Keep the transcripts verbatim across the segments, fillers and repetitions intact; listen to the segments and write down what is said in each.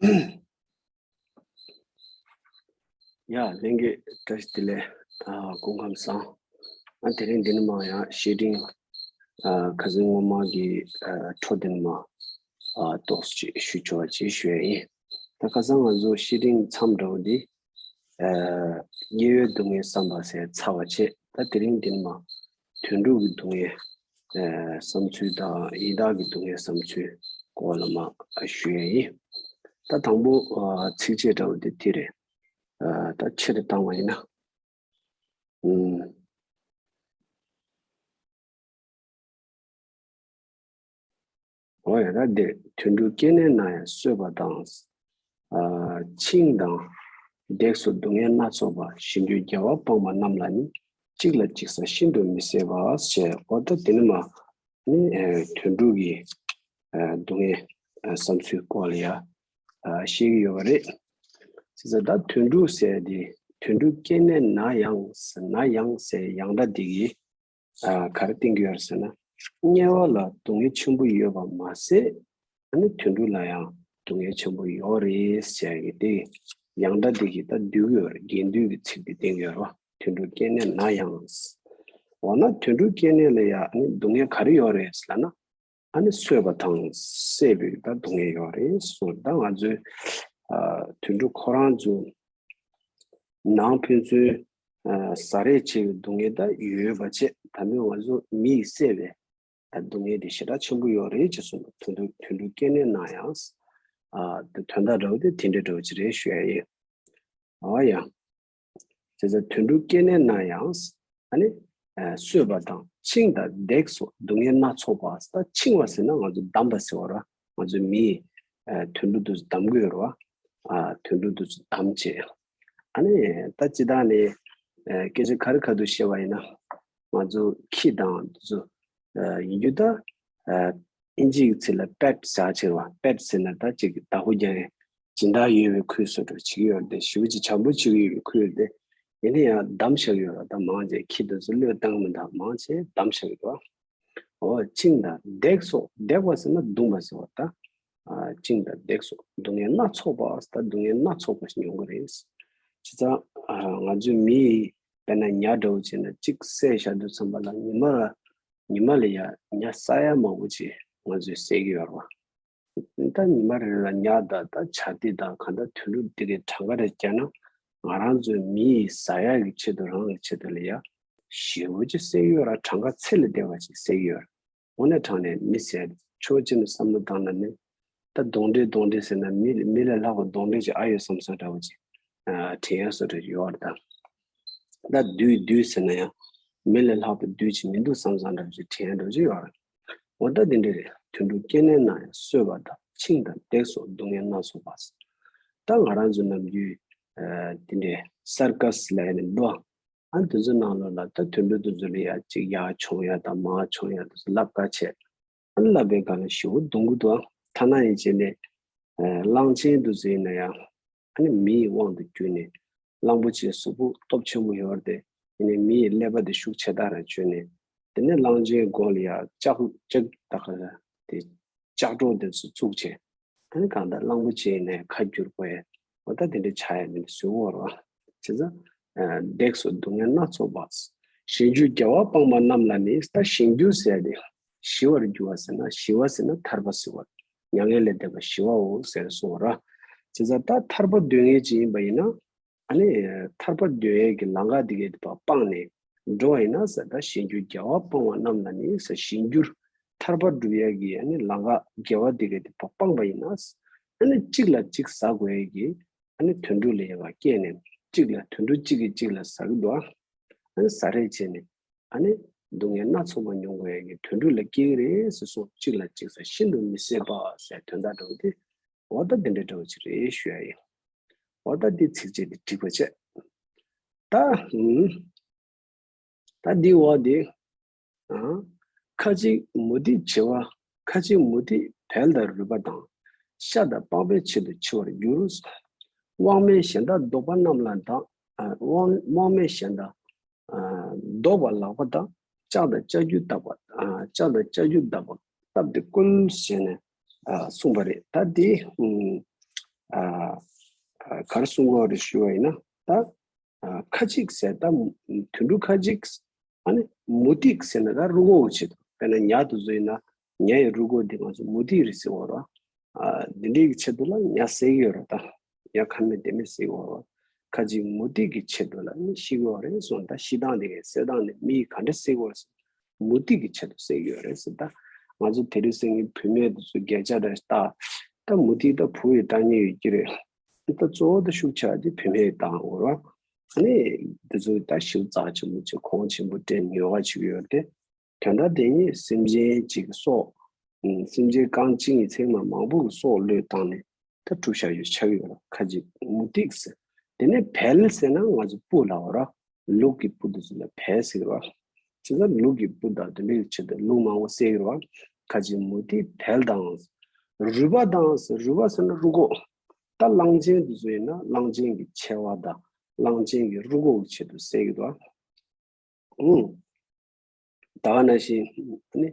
ཡ། ལྷན་རྒྱས་བཀྲ་ཤིས་བདེ་ལེགས། ཨ། སྐུ་ཁམས་བཟང་། ཨ། དེ་རིང་འདི་ནས་མར་ཡང་བཤེས་སྤྲིང་། ཨ། ཁ་སང་སྔོན་མ་གི། ཨ། འཕྲོ་འདི་ནས་མར། ཨ། ཏོག་ཙམ་ཞུ་ཆོག་པ་ཅིག་ཞུ་ཡ་ཡིན། ད་ཁ་སང་ང་ཚོ་བཤེས་སྤྲིང་མཚམས་འདྲ་བོ་འདི། ཨ། དམྱལ་བའི་སྡུག་བསྔལ་བསམ་པ་ཟེར་ཚར་བ་བྱས། ད་དེ་རིང་འདི་ནས་མར་དུད་འགྲོ་གི་སྡུག་བསྔལ། ཨ། བསམ་ཚུལ་དང་ཡི་དྭགས་ཀྱི་སྡུག་བསྔལ་བསམ་ཚུལ་སྐོར་ལ་མར་ཞུ་ཡ་ཡིན། ད་དང་པོ། ཨ། ཚིགས་བཅད་འདྲ་བོ་འདི་དེ་རེད། ཨ། ད་ཆེད་དུ་བཏང་བ་ཡིན་ན། ཨུམ། འོ་ཡ། ད་འདིར་དུད་འགྲོ་སྐྱེ་གནས་ན་ཡང་གསོད་པ་དང་། ཨ། འཆིང་དང་། བརྡེག་སོགས་སྡུག་བསྔལ་སྣ་ཚོགས་པ། གཞན་འགྱུར་རྒྱལ་བ་སྤངས་པ་རྣམས་ལ་ནི། གཅིག་ལ་གཅིག་ཟ་ཤིན་ཏུ་མི་བཟད་པ་ཞེས། འོ་ད་དེ་ནས་མར་ནི། ཨ། དུད་འགྲོ་གི། ཨ། སྡུག་བསྔལ། ཨ། བསམ་ཚུལ་སྐོར་ལ་ཡ། ཨ། བཤད་ཀྱི་ཡོད་པ་རེད། བྱས་ཙང་ད་དུད་འགྲོ་ཟེར་དེ། དུད་འགྲོ་སྐྱེ་གནས་ན་ཡང་། ན་ཡང་ཟེར་ཡང་སྒྲ་འདི་གིས། ཨ། ག་རེ་བསྟན་གྱི་ཡོད་རེད་ཟེར་ན། དམྱལ་བ་ལ་སྡུག་བསྔལ་ཆེན་པོ་ཡོད་པ་མ་ཟད། ཨ་ནི་དུད་འགྲོ་ལ་ཡང་སྡུག་བསྔལ་ཆེན་པོ་ཡོད་རེད་ཟེར་གྱི་དེ། ཡང་སྒྲ་འདི་གིས་ད་བསྡུས་ཀྱི་ཡོད་རེད། རྒྱན་སྡུད་ཀྱི་ཚིག་འདི་བསྟན་གྱི་ཡོད་རེད་བ། དུད་འགྲོ་སྐྱེ་གནས་ན་ཡང་། འོ་ན་དུད་འགྲོ་སྐྱེ་གནས་ལ་ཡང་ཨ་ནི་སྡུག་བསྔལ་ག་རེ་ཡོད་རེད་ལབ་ན། ཨ་ནི་གསོད་པ་དང་བསད་པའི་ད་སྡུག་བསྔལ་ཡོད་རེད་གསུངས། ད་ང་ཚོའི། ཨ། དུད་འགྲོ་ཁོ་རང་ཚོ་ནང་ཕན་ཚུན། ཨ། ཟ་རེས་བྱེད་པའི་སྡུག་བསྔལ་ད་ཡོད་པ་བྱས། ད་ནི་ང་ཚོ་མི་ཡིས་བསད་པའི་ད་སྡུག་བསྔལ་དེ་ཞེ་དྲག་ཆེན་པོ་ཡོད་རེད་ཅེས་གསུངས་པ། དུད་འགྲོ་དུད་འགྲོ་སྐྱེ་གནས་ན་ཡང་། ཨ། དེ་དོན་དག་འདྲ་བོ་དེ་དེ་འདྲ་འདྲ་བོ་ཅིག་རེད་ཞུ་ཡ་ཡིན། འོ་ཡ། བྱས་ཙང་དུད་འགྲོ་སྐྱེ་གནས་ན་ཡང་། ཨ་ནི། ཨ། གསོད་པ་དང་འཆིང་དང་བརྡེག་སོགས་སྡུག་བསྔལ་སྣ་ཚོགས་པ། ད་འཆིང་བ་ཟེར་ན་ང་ཚོ་བསྡམས་པ་ཟེར་བ་རེད། ང་ཚོ་མི་ཡིས། ཨ། དུད་འགྲོ་དེ་ཚོ་བསྡམས་ཀྱི་ཡོད་རེད་བ། ཨ། དུད་འགྲོ་དེ་ཚོ་བསྡམས་བྱས། ཨ་ནི་ད་སྤྱིར་བཏང་ནས། ཨ། སྐད་ཆ་ག་རེ་ག་དུས་བཤད་པ་ཡིན་ན། ང་ཚོ་ཁྱི་དང་དེ་ཚོ། ཨ། ཡིན་རྒྱུ་ད། ཨ། ཨིན་ཇིའི་ཚིག་ལ་པེཊ་ཟེར་བ་བྱས་པ། པེཊ་ཟེར་ན་ད་ཅིག་བདག་པོ་རྒྱག་ཡས། སྦྱིན་བདག་ཡོད་པའི་ཁུལ་བཟོ་འདྲ་བྱེད་ཀྱི་ཡོད་རེད་དེ། ཞེ་པོ་ཅིག་བྱམས་པོ་བྱེད་ཀྱི་ཡོད་པའི་ཁུལ་རེད་དེ། ཡིན་ན་ཡང་བསྡམས་བཞག་གི་ཡོད་རེད། ད་མང་ཆེ་ཁྱི་དེ་ཚོ་བློས་བཏང་མི་འདུག་མང་ཆེ་བསྡམས་བཞག་གི་འདུག་འོ། འཆིང་དང་བརྡེག་སོགས། བརྡེག་པ་ཟེར་ན་བརྡུངས་པ་ཟེར་བ་ད། ཨ། འཆིང་དང་བརྡེག་སོགས་སྡུག་བསྔལ་སྣ་ཚོགས་པ། ད་སྡུག་བསྔལ་སྣ་ཚོགས་པ་ཞིག་མྱོང་གི་རེད། བྱས་ཙང་། ཨ། ང་ཚོའི་མི་ཡིས་དཔེར་ན་ཉ་འདྲ་བོ་བྱས་ན་གཅིག་བསད་བཞག་དུས་ཙམ་པ་ལ་ཉི་མ་ར། ཉི་མ་ལ་ཡ་ཉ་ས་ཡ་མང་པོ་ཅིག་ང་ཚོས་བསད་ཀྱི་ཡོད་རེད་བ། ད་ཉི་མ་རེ་རེ་ལ་ཉ་དང་ད་བྱ་དེ་དང་གང་ལྟར་དུད་འགྲོ་དེ་གའི་གྲངས་ཀ་རེ་བརྒྱབ་ན། ང་རང་ཚོའི་མི་ཡིས་ཟ་ཡག་གི་ཆེད་དུ། རང་གི་ཆེད་དུ་ལ་ཡ་ཞེ་པོ་ཅིག་བསད་ཡོད་ར། གྲངས་ཀ་ཚད་ལས་འདས་པ་ཅིག་བསད་ཡོད་ར། དངོས་གནས་དྲང་གནས་མི་ཟེར་ཕྱོགས་གཅིག་ནས་བསམ་བློ་བཏང་ན་ནི། ད་གདོན་འདྲེ་གདོན་འདྲེ་ཟེར་ན་མི་མི་ལས་ལྷག་པའི་གདོན་འདྲེ་ཅིག་ཨ་ཡོད་བསམ་བསམ་འདྲ་བོ་ཅིག་ཨ། དྲན་ཡ་བཟོ་འདྲ་ཅིག་ཡོད་རེད་ད། ད་བདུད་བདུད་ཟེར་ན་ཡང་མི་ལས་ལྷག་པའི་བདུད་ཅིག་མི་འདུག་བསམ་བསམ་འདྲ་བོ་ཅིག་དྲན་ཡ་འདྲ་བོ་ཅིག་ཡོད་རེད། འོ་ད་དེ་འདྲ་རེད། དུད་འགྲོ་སྐྱེ་གནས་ན་ཡང་གསོད་པ་དང་འཆིང་དང་བརྡེག་སོགས་སྡུག་བསྔལ་སྣ་ཚོགས་པ། ད་ང་རང་ཚོ་ནམ་རྒྱུན། ཨ། དེ་འདྲའི་སར་ཀ་སི་ལབ་ཡ་ནི་འདུག་ཨ། དེ་ཚོ་ནང་ལོགས་ལ་ད་དུད་འགྲོ་དེ་ཚོ་ལ་ཡ་གཅིག་ཡར་མཆོང་ཡ་དང་མར་མཆོང་ཡ་དེ་ཚོ་ལབ་ཀ་བྱས། ཨ་ནི་ལབ་པའི་སྒང་ལ་ཞེ་པོ་གདུང་གི་འདུག་ཨ། ཐ་ན་ཡིན་བྱས་ནས། ཨ། གླང་ཆེན་དེ་ཚོ་ཡིན་ན་ཡང་། ཨ་ནི་མི་ཡི་དབང་དུ་གྱུར་ནས། གླང་པོ་ཆེའི་གཟུགས་པོ་སྟོབས་ཆེན་པོ་ཡོད་རེད་དེ། ཡིན་ནའི་མི་ཡི་ཀླད་པ་དེ་ཤུགས་ཆེ་དྲགས་རེ་བྱས་ནས། དེ་ནས་གླང་ཆེན་མགོ་ལ་ཡ་ལྕགས་ལྕགས་ད་ག་རེ་དེ་ལྕགས་སྒྲོག་དེ་ཚོ་བཙུགས་བྱས། ཨ་ནི་གང་ལྟར་གླང་པོ་ཆེ་ཡིན་ནའི་ཁ་བསྒྱུར་དགོས་ཡ། འོ་ད་དེ་འདྲ་ཆགས་ཡ་མིན་བཟོས་ཡོད་རེད་བ། བྱས་ཙང་། ཨ། བརྡེག་སོགས་སྡུག་བསྔལ་སྣ་ཚོགས་པ། གཞན་འགྱུར་རྒྱལ་བ་སྤངས་པ་རྣམས་ལ་ནི། ད་གཞན་འགྱུར་ཟེར་ཏེ། ཞི་བར་འགྱུར་བ་ཟེར་ན། ཞི་བ་ཟེར་ན་ཐར་པ་ཟེར་བ། མྱ་ངན་ལས་འདས་པ་ཞི་བའོ་ཟེར་གསུངས་པ་རེད། བྱས་ཙང་ད་ཐར་པ་འདོད་མཁན་ཅིག་ཡིན་པ་ཡིན་ན། ཨ་ནི་ཐར་པ་འདོད་ཡས་ཀྱི་ལམ་ཁ་དེ་གའི་དེ་ཕར་སྤངས་ནས་འགྲོ་བ་ཡིན་ན་ཟེར། ད་གཞན་འགྱུར་རྒྱལ་བ་སྤངས་པ་རྣམས་ལ་ནི་ཟེར། གཞན་འགྱུར་ཐར་པ་སྒྲུབ་ཡས་ཀྱི་ཨ་ནི་ལམ་ཁ་དགེ་བ་དེ་གའི་དེ་ཕར་སྤངས་པ་ཡིན་ན། ཨ་ནི་གཅིག་ལ་གཅིག་ཟ་དགོས་ཡས་ཀྱི་ཨ་ནི་དུད་འགྲོ་ལ་ཡ་ཕར་སྐྱེས་ནས། གཅིག་ལ་དུད་འགྲོ་གཅིག་གིས་གཅིག་ལ་ཟ་གི་འདུག་ཨ་ནི་ཟ་རེས་བྱས་ནས། ཨ་ནི་སྡུག་བསྔལ་སྣ་ཚོགས་པ་མྱོང་དགོས་ཡས་ཀྱི་དུད་འགྲོ་ལ་སྐྱེ་གི་རེད་ཟེར་གསུངས། གཅིག་ལ་གཅིག་ཟ་ཤིན་ཏུ་མི་བཟད་པ་ཟེར་དོན་དག་འདྲ་བོ་དེ། འོ་ད་དེ་འདྲ་འདྲ་བོ་ཅིག་རེད་ཞུ་ཡ་ཡིན། འོ་ད་འདི་ཚིགས་བཅད་འདི་འགྲིག་པ་བྱས། ད། ཧུམ། ད་འདི་འོག་འདི། ཨ། ཁ་ཅིག་མུ་སྟེགས་བྱེད་པ། ཁ་ཅིག་མུ་སྟེགས་བལ་དང་རུས་པ་དང་། ཤ་དང་པགས་པའི་ཆེད་དུ་འཆི་བར་འགྱུར། དབང་མེད་གཞན་དག་བཟློག་པ་རྣམས་ལ་དང་། ཨ། དབང་དབང་མེད་གཞན་དག་ཨ། བཟློག་པ་ལག་པ་དང་། ལྕགས་དང་ལྕགས་ཀྱུ་བཏབ་པ། ཨ། ལྕགས་དང་ལྕགས་ཀྱུ་བཏབ་པ། བཏབ་སྟེ་བཀོལ་ཞེས་ནས། ཨ། གསུངས་པ་རེད། ད་འདི། ཨུམ། ཨ་ཨ་ག་རེ་གསུང་གི་ཡོད་རེད་ཞུ་བ་ཡིན་ན། ད་ཨ་ཁ་ཅིག་ཟེར་ད་དུད་འགྲོ་ཁ་ཅིག་ཨ་ནི་མུ་སྟེགས་ཟེར་ན་ད་རུས་ཁོག་གི་ཆེད་དུ། དཔེར་ན་ཉ་དེ་ཚོ་ཡིན་ན་ཉ་ཡི་རུས་ཁོག་དེ་ང་ཚོ་མུ་སྟེགས་རེད་ཟེར་བ་རེད། ཨ་འདི་འདྲའི་གི་ཆེད་དུ་ལ་ཉ་བསད་ཀྱི་ཡོད་རེད། ད་ཉ་ཁ་མེད་ལྡེ་མེད་བསད་ཀྱི་ཡོད་རེད། ཁ་ཅིག་མུ་སྟེགས་ཀྱི་ཆེད་དུ་ལ་ནི་ཤི་གི་ཡོད་རེད་གསུངས། ད་ཤི་སྟངས་དེ་གའི་བསད་སྟངས་ནི་མི་ག་འདྲ་བསད་ཀྱི་ཡོད་རེད་ཟེར། མུ་སྟེགས་ཀྱི་ཆེད་དུ་བསད་ཀྱི་ཡོད་རེད་ཟེར། ད་ང་ཚོ་དེ་རིང་སང་ཉིན་བུད་མེད་དེ་ཚོ་སྐད་ཆ་འདྲ་ཞིག་བཏགས། ད་མུ་སྟེགས་ད་བུ་ཡི་ལྟ་ཉེས་ཡོད་ཀྱི་རེད། ད་གཙོ་བོ་ད་ཤུགས་ཆེ་བ་དེ་བུད་མེད་ཡི་ལྟ་འོ་ར། ཨ་ནི་དེ་ཚོ་ད་ཞིབ་ཚགས་ཆེན་པོ་བྱས་གོང་ཆེན་པོ་སྤྲད་ཉོ་ག་བྱེད་ཀྱི་ཡོད་རེད་དེ། དོན་དག་དེ་ཉིད་སེམས་ཅན་གཅིག་གི་སྲོག་ཨུམ། སེམས་ཅན་རྐང་གཅིག་གཉིས་ཚང་མ་མང་པོ་གི་སྲོག་བློས་བཏང་ནས་ད་གྲུབ་བཞག་ཡོད་ཆགས་ཡོད་ར། ཁ་ཅིག་མུ་སྟེགས་ཟེར། དེ་ནས་བལ་ཟེར་ན་ང་ཚོ་སྤུ་ལབ་པ་ར། ལུག་གི་སྤུ་དེ་ཚོ་ལ་བལ་ཟེར་གི་ར། བྱས་ཙང་ལུག་གི་སྤུ་དང་དེ་འདྲའི་ཆེད་དུ་ལུག་མང་པོ་བསད་ཀྱི་ར། ཁ་ཅིག་མུ་སྟེགས་བལ་དང་། རུས་པ་དང་ཟེར། རུས་པ་ཟེར་ན་རུས་ཁོག་ད་གླང་ཆེན་དེ་ཚོ་ཡིན་ན་གླང་ཆེན་གྱི་མཆེ་བ་དང་གླང་ཆེན་གྱི་རུས་ཁོག་གི་ཆེད་དུ་བསད་ཀྱི་འདུག་ཨང་། ད་ག་ནང་བཞིན་ནི་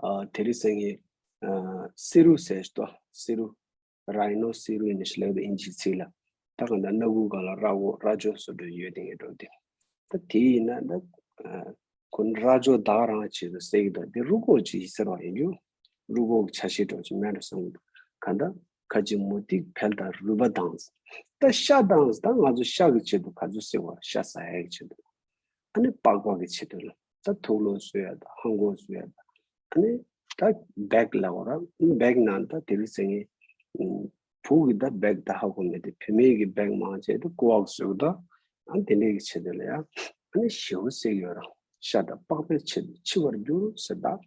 ཨ་དེ་རིང་སང་ཉིན་ཨ་བསེ་རུ་ཟེར་ཞིག་འདུག་བསེ་རུ། རའི་ནོ་སི་རུ་ནི་ཞིག་ལབ་འདུག་ཨིན་ཇིའི་ཚིག་ལ། ད་ག་ད་སྣ་ཁུག་སྒང་ལ་རྭ་ཅོ་རྭ་ཅོ་བཟོ་འདྲ་ཡོད་དེ་ངས་འགྲོ་དེ། ད་དེ་ཡིན་ན་ད་ཨ་ཁོ་རྭ་ཅོ་བདག་རང་བྱེད་དུ་བསད་ཀྱི་འདུག་དེ་རུས་ཁོག་ཅིག་ཡིན་ཟེར་བ་ཡིན་རྒྱུ། རུས་ཁོག་གི་ཆ་ཤས་འདྲ་ཅིག་མེད་འགྲོ་བསམ་གྱི་འདུག་ག་ད་ཁ་ཅིག་མུ་སྟེགས་བལ་དང་རུས་པ་དང་། ད་ཤ་དང་ད་ང་ཚོ་ཤ་གི་ཆེད་དུ་ག་ཚོད་བསད་པ། ཤ་ཟ་ཡ་གི་ཆེད་དུ། ཨ་ནི་པགས་པ་གི་ཆེད་དུ་ལ་ད་དུག་སློག་བཟོ་ཡ་དང་ཧང་གོ་བཟོ་ཡ་དང་། ཨ་ནི་ད་བེག་ལབ་པ་ར། བེག་ནང་ད་དེ་རིང་སང་ཉིན་བུ་གི་ད་བེག་ད་ཧ་གོ་མེད་དེ། བུད་མེད་ཀྱི་བེག་མང་ཆེ་ད་ཀོ་བག་བཟོ་གི་ད། ཨ་དེ་འདྲའི་གི་ཆེད་དུ་ལ་ཡ་ཨ་ནི་ཞེ་པོ་བསད་ཀྱི་ཡོད་ར། ཤ་དང་པགས་པའི་ཆེད་དུ་འཆི་བར་འགྱུར་ཟེར་ད།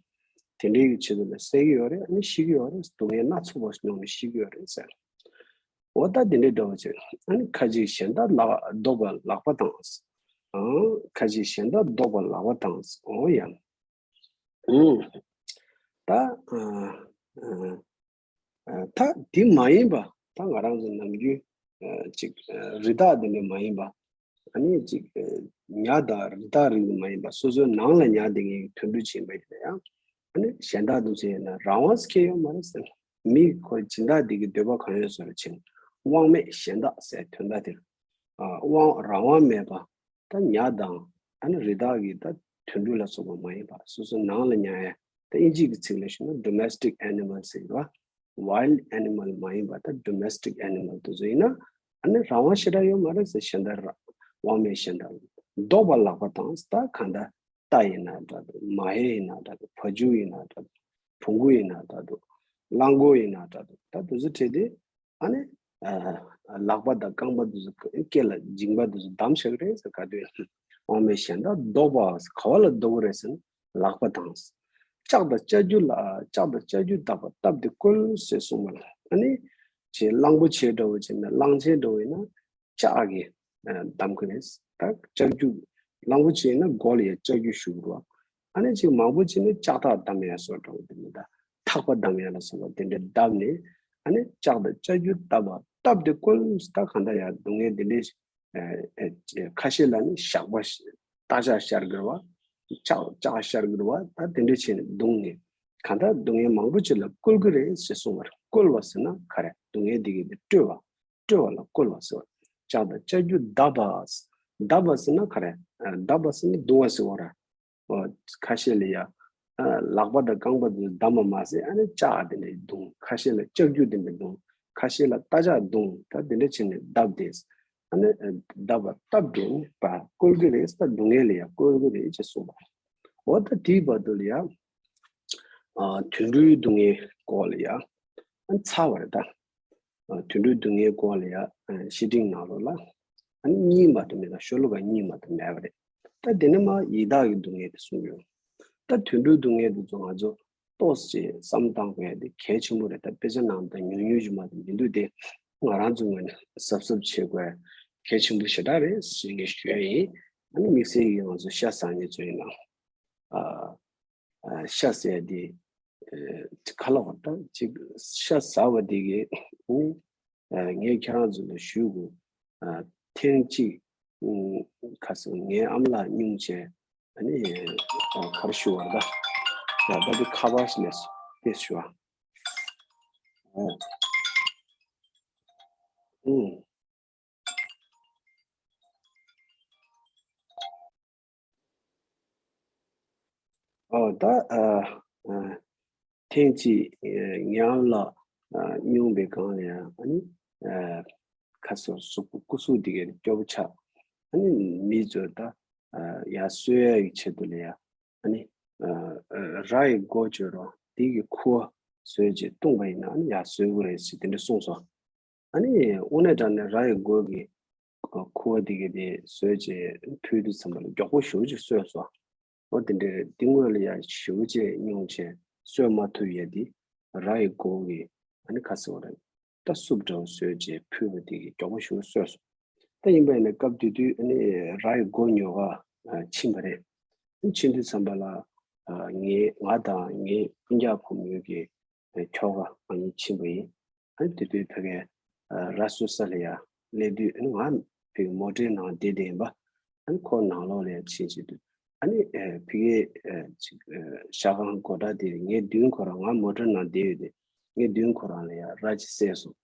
དེ་འདྲའི་གི་ཆེད་དུ་ལ་བསད་ཀྱི་ཡོད་རེད། ཨ་ནི་ཤི་གི་ཡོད་རེད། སྡུག་བསྔལ་སྣ་ཚོགས་པ་མྱོང་ནས་ཤི་གི་ཡོད་རེད་ཟེར། འོ་ད་དེ་འདྲའི་འདྲ་བོ་ཅིག་ཨ་ནི་ཁ་ཅིག་གཞན་དག་ལག་བཟློག་པ་ལག་པ་དང་། ཨང་། ཁ་ཅིག་གཞན་དག་བཟློག་པ་ལག་པ་དང་། འོ་ཡ། ཨང་། ད་ཨ་ཨ་ཨ་ད་དེ་མ་ཡིན་པ། ད་ང་རང་ཚོ་ནམ་རྒྱུན་ཨ་ཅིག་ཨ་རི་དྭགས་དེ་འདྲ་མ་ཡིན་པ། ཨ་ནི་ཅིག་ཨ་ཉ་དང་རི་དྭགས་རིགས་མ་ཡིན་པ་སོ་སོའི་ནང་ལ་ཉ་དེ་ངའི་དུད་འགྲོ་ཆེན་པོ་ཡིན་པ་ཡང་། ཨ་ནི་གཞན་དག་དེ་ཚོ་ཡིན་ན་རང་དབང་ཁྱེར་ཡོད་མ་རེད་ཟེར། མི་ཁོ་སྦྱིན་བདག་དེ་གི་འདོད་པ་གང་ཡོད་བཟོ་ར་ཕྱིན། དབང་མེད་གཞན་དག་ཟེར་དོན་དག་དེ། ཨ་དབང་རང་དབང་མེད་པ། ད་ཉ་དང་ཨ་ནི་རི་དྭགས་ཀྱི་ད་དུད་འགྲོ་ལ་སོགས་པ་མ་ཡིན་པ་སོ་སོ་ནང་ལ་ཉར་ཡ། ད་ཨིན་ཇི་གི་ཚིག་ལ་ཞུས་ན་domestic animal ཟེར་བ། wild animal མ་ཡིན་པ་ད་domestic animal དེ་ཚོ་ཡིན་ན་ཨ་ནི་རང་དབང་ཞེ་དྲག་ཡོད་མ་རེད་ཟེར། གཞན་དག་ར་དབང་མེད་གཞན་དག་བཟློག་པ་ལག་པ་དང་། ད་གང་ལྟར་རྟ་ཡིན་ན་འདྲ་འདུག་མ་ཧེ་ཡིན་ན་འདྲ་འདུག་བ་ཕྱུགས་ཡིན་ན་འདྲ་འདུག་བོང་གུ་ཡིན་ན་འདྲ་འདུག་གླང་མགོ་ཡིན་ན་འདྲ་འདུག་ད་དེ་ཚོ་ཁྲིད་དེ་ཨ་ནི་ཨ་ལག་པ་དང་རྐང་པ་དེ་ཚོ་སྐེ་ལ་མཇིང་པ་དེ་ཚོ་བསྡམས་བཞག་གི་རེད་ཟེར། ག་དུས་དབང་མེད་གཞན་དག་བཟློག་པ་ག་བ་ལ་བཟློག་གི་རེད་ཟེར་ན་ལག་པ་དང་། ལྕགས་དང་ལྕགས་ཀྱུ་ལ། ལྕགས་དང་ལྕགས་ཀྱུ་བརྡབས་པ་བརྡབས་ཏེ་བཀོལ་ཟེར་གསུངས་པ་ལ། ཨ་ནི་ཅེས་གླང་པོ་ཆེ་འདྲ་བོ་བྱས་ན་གླང་ཆེན་འདྲ་བོ་ཡིན་ན། ལྕགས་ཀྱིས་ཨ་བསྡམ་གྱི་རེད། ད་ལྕགས་ཀྱུ་གླང་པོ་ཆེ་ཡིན་ན་མགོ་ལ་ཡང་ལྕགས་ཀྱུ་གཞུ་གི་རེད་བ། ཨ་ནི་ཅིག་མང་པོ་ཅིག་ནི་ལྕགས་ཐག་བསྡམ་ཡ་སོགས་འདྲ་བོ་དེ་འདྲ་དང་། ཐག་པ་བསྡམ་ཡ་ལ་སོགས་པ་དེ་འདྲ་བསྡམས་ནས། ཨ་ནི་ལྕགས་དང་ལྕགས་ཀྱུ་བརྡབས་པ་བརྡབས་ཏེ་བཀོལ། ད་གང་ལྟར་ཡང་སྡུག་བསྔལ་དེ་འདྲའི་ཨ་ཨ་ཁ་ཤས་ལ་ནི་ཞགས་པ་ཤ་རྟ་ཞགས་ཤར་གི་རེད་བ། ལྕགས་ལྕགས་ཤར་གི་རེད་བ། ད་དེ་འདྲ་བྱས་ནས་བརྡུངས་ནས་གང་ལྟར་སྡུག་བསྔལ་མང་པོ་ཅིག་ལ་བཀོལ་གི་རེད་ཅེས་གསུངས་པ་རེད། བཀོལ་བ་ཟེར་ན་ག་རེ། སྡུག་བསྔལ་འདི་གི་དེ་སྤྲོད་པ། སྤྲོད་པ་ལ་བཀོལ་བ་ཟེར་བ། ལྕགས་དང་ལྕགས་ཀྱུ་བརྡབས་པ། བརྡབས་པ་ཟེར་ན་ག་རེ། ཨ་བརྡབས་པ་ཟེར་ན་བརྡུང་བ་ཟེར་བ་རེད། ཨོ་ཁ་ཤས་ལ་ཡ་ཨ་ལག་པ་དང་རྐང་པ་དེ་བརྡབས་པ་མ་ཟད་ཨ་ནི་ལྕགས་དེ་འདྲ་བརྡུངས། ཁ་ཤས་ལ་ལྕགས་ཀྱུ་དེ་འདྲ་བརྡུངས། ཁ་ཤས་ལ་རྟ་ལྕག་བརྡུངས། ད་དེ་འདྲ་བྱས་ནས་བརྡབས་ཏེ། ཨ་ནི་ཨ་བརྡབས་པ་བརྡབས་ཏེ་ནི་བ་བཀོལ་གི་རེད། ད་སྡུག་བསྔལ་ལ་ཡ་བཀོལ་གི་རེད་ཅེས་གསུངས་པ་རེད། འོ་ད་དེའི་བར་དུ་ལ་ཡ་ཨ་དུད་འགྲོའི་སྡུག་བསྔལ་སྐོར་ལ་ཡ་ཨ་ཚར་བ་རེད་ད། ཨ་དུད་འགྲོའི་སྡུག་བསྔལ་སྐོར་ལ་ཡ་ཨ་བཤེས་སྤྲིང་ནང་ལོགས་ལ་ཨ་ནི་གཉིས་མ་གཏོགས་མེད་ད། ཤོ་ལོ་ཀ་གཉིས་མ་གཏོགས་མེད་པ་རེད། ད་དེ་ནས་མར་ཡི་དྭགས་ཀྱི་སྡུག་བསྔལ་དེ་གསུངས་ཡོད། ད་དུད་འགྲོའི་སྡུག་བསྔལ་དེ་ཚོ་ང་ཚོ་ཏོག་ཙམ་བསམ་བཏང་དགོས་ཡ་དེ་གལ་ཆེན་པོ་རེད། ད་དཔེ་ཆ་ནང་ད་ཉུང་ཉུང་ཞིག་མ་གཏོགས་མི་འདུག་སྟེ། ང་རང་ཚོ་ངོས་ནས་གཟབ་གཟབ་བྱེད་དགོས་གལ་ཆེན་པོ་ཞེ་དྲག་རེད་ཟེར་ངས་ཞུ་ཡ་ཡིན། ཨ་ནི་དམིགས་བསལ་གྱིས་ང་ཚོ་ཤ་ཟ་མཁན་ཚོ་ཡིན་ན། ཨ། ཨ་ཤ་ཟ་ཡ་དེ་ཨ་ཁ་ལོག་ད་ཅིག་ཤ་ཟ་བ་དེ་གི་ཨ་ངས་ཁྱེད་རང་ཚོ་ལ་ཞུ་དགོས། ཨ་ཐེངས་གཅིག་ཨ་ཁ་སང་ངའི་ཨ་མ་ལགས་སྙུང་བྱས། ཨ་ནི་ཨ་ག་རེ་ཞུ་བ་རེད་ད། ད་ད་དེ་ཁ་པར་ཞིག་སླེབས་སོང་། དེ་ཞུ་བ། ཨ། ཨུམ། ཨོ་ད་ཨ་ཨ་ཐེངས་གཅིག་ཨ་ཉང་ལ་ཨ་སྙུང་པའི་སྒང་ལ་ཡང་ཨ་ནི་ཨ་ཁ་སོ་སོ་སྐུ་གཟུགས་དེ་གའི་སྐྱོ་པོ་ཆགས། ཨ་ནི་མི་ཚོ་ད་ཨ་ཡར་གསོ་ཡ་ཡི་ཆེད་དུ་ལ་ཡ་ཨ་ནི་ཨ་ཨ་ར་ཡི་མགོ་བཅོས་རོགས་དེ་གི་ཁུ་བ་བཟོས་རྗེས་བཏུངས་པ་ཡིན་ན་ཨ་ནི་ཡར་གསོ་གི་རེད་ཟེར་དེ་འདྲ་གསུངས་སོང་། ཨ་ནི་དངོས་གནས་དྲང་གནས་ར་ཡི་མགོ་གི་ཁུ་བ་དེ་གི་དེ་བཟོས་རྗེས་ཕུལ་དུས་ཙམ་པ་ལ་མགྱོགས་པོ་ཞེ་པོ་ཅིག་གསོས་སོང་། ཨོ་དེ་འདྲའི་དེ་སྔོན་ལ་ཡ་ཞེ་པོ་ཅིག་སྙུང་བྱས་གསོས་མ་ཐུབ་ཡ་དེ་ར་ཡི་མགོ་གི་ཨ་ནི་ཁ་སོ་ར་ད་སུབ་འདྲ་བོ་བཟོས་རྗེས་ཕུལ་བ་དེ་གི་མགྱོགས་པོ་ཞེ་པོ་གསོས་སོང་། ད་ཡིན་པ་ཡིན་ན་སྐབས་དེ་དུས་ཨ་ནི་ར་ཡི་མགོ་ཉོ་ག་ཕྱིན་པ་རེད། ཕྱིན་དུས་ཙམ་པ་ལ་ངའི་ང་དང་ངའི་སྤུན་ཀྱག་ཕོ་མོ་གི་ཁྱོ་ག་ང་གཉིས་ཕྱིན་པ་ཡིན། ཨ་ནི་དེ་དུས་ཕ་གིར་ར་བཟོ་ས་ལ་ཡ་སླེབས་དུས་ཨ་ནི་ང་ཕ་གིར་མོ་ཊའི་ནང་བསྡད་བསྡད་ཡིན་པ། ཨ་ནི་ཁོ་ནང་ལོགས་ལ་ཡ་ཕྱིན་བྱས་དུས་ཨ་ནི་ཕ་གིར་ཅིག་ཤ་ཁང་སྒོ་འགྲམ་དེ་ངའི་མདུན་ཁོ་རང་ང་མོ་ཊའི་ནང་བསྡད་ཡོད་དེ་ངའི་མདུན་ཁོ་རང་ལ་ཡ་ར་ཅིག་བསད་སོང་།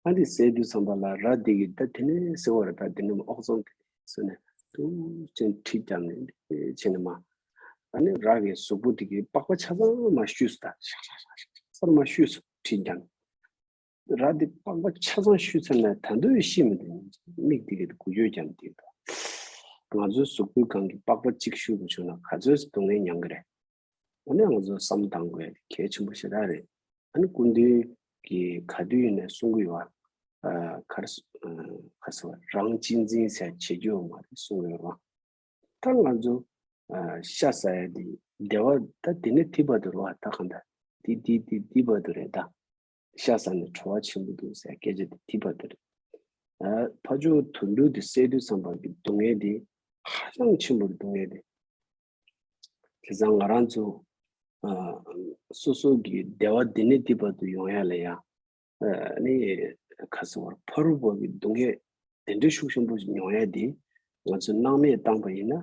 ཨ་འདི་ཟེར་དུས་ཙམ་པ་ལ་ར་འདི་གིས་ད་དེ་ནས་ཟེར་བ་རེད། ད་དེ་ནས་ཨོག་ཚོམ་དེ་ནས་ཟེར་ནས་ཐུག་ཅེས་གྲི་བརྒྱབ་ནས་བྱས་ནས་མ། ཨ་ནི་ར་གི་གཟུགས་པོ་དེ་གི་པགས་པ་ཆ་ཚང་མ་བཤུས་སོང་། ད་ཤག་ཤག་ཤག་ཤག་ཤག་ཚང་མ་བཤུས་སོང་གྲི་བརྒྱབ་ནས། ར་འདི་པགས་པ་ཆ་ཚང་བཤུས་ཚར་ནས་ད་དུང་ཤི་མི་འདུག་མིག་དེ་གི་འགུལ་སྐྱོད་རྒྱབ་ནས་དེ་གི་འདུག་ང་ཚོའི་གཟུགས་པོའི་སྒང་གི་པགས་པ་གཅིག་བཤུས་པ་བྱུང་ན་ག་ཚོད་སྡུག་བསྔལ་མྱོང་གི་རེད། འོ་ན་ང་ཚོ་བསམ་བཏང་དགོས་ཡ་དེ་གལ་ཆེན་པོ་ཞེ་དྲག་རེད། ཨ་ནི་སྐུ་མདུན་གྱིས་ག་དུས་ཡིན་ནའི་གསུང་གི་ཡོད་པ། ཨ་ག་རེ་ཟེར་ག་ཟེར་བ་རང་གཅེས་འཛིན་ཟེར་བྱེད་རྒྱུ་ཡོད་མ་རེད་གསུང་གི་ཡོད་རེད་བ། ད་ང་ཚོ་ཨ་ཤ་ཟ་ཡ་དེ་བདེ་བ་ད་དེ་ནས་དེ་བར་དུ་རེད་བ། ད་གང་ལྟར་དེ་དེ་དེ་དེ་བར་དུ་རེད་ད། ཤ་ཟ་ནས་བྲོ་བ་ཆེན་པོ་འདུག་ཟེར་སྐད་ཆ་དེ་དེ་བར་དུ་རེད། ཨ་ཕ་ཇོ་དོན་གྲུབ་དེ་བསད་དུས་ཙམ་པ་གི་སྡུག་བསྔལ་དེ་ཧ་ཅང་ཆེན་པོ་རེད་སྡུག་བསྔལ་དེ། དེ་ཙང་ང་རང་ཚོ་ཨ་སོ་སོ་གི་བདེ་བ་འདི་ནས་འདི་བར་དུ་ཡོང་ཡ་ལ་ཡ་ཨ་ནི་ཁ་སང་བར་ཕ་རོལ་པོ་གི་སྡུག་བསྔལ་དེ་འདྲའི་ཤུགས་ཆེན་པོ་ཞིག་མྱོང་ཡ་དེ་ང་ཚོས་སྣང་མེད་བཏང་པ་ཡིན་ན་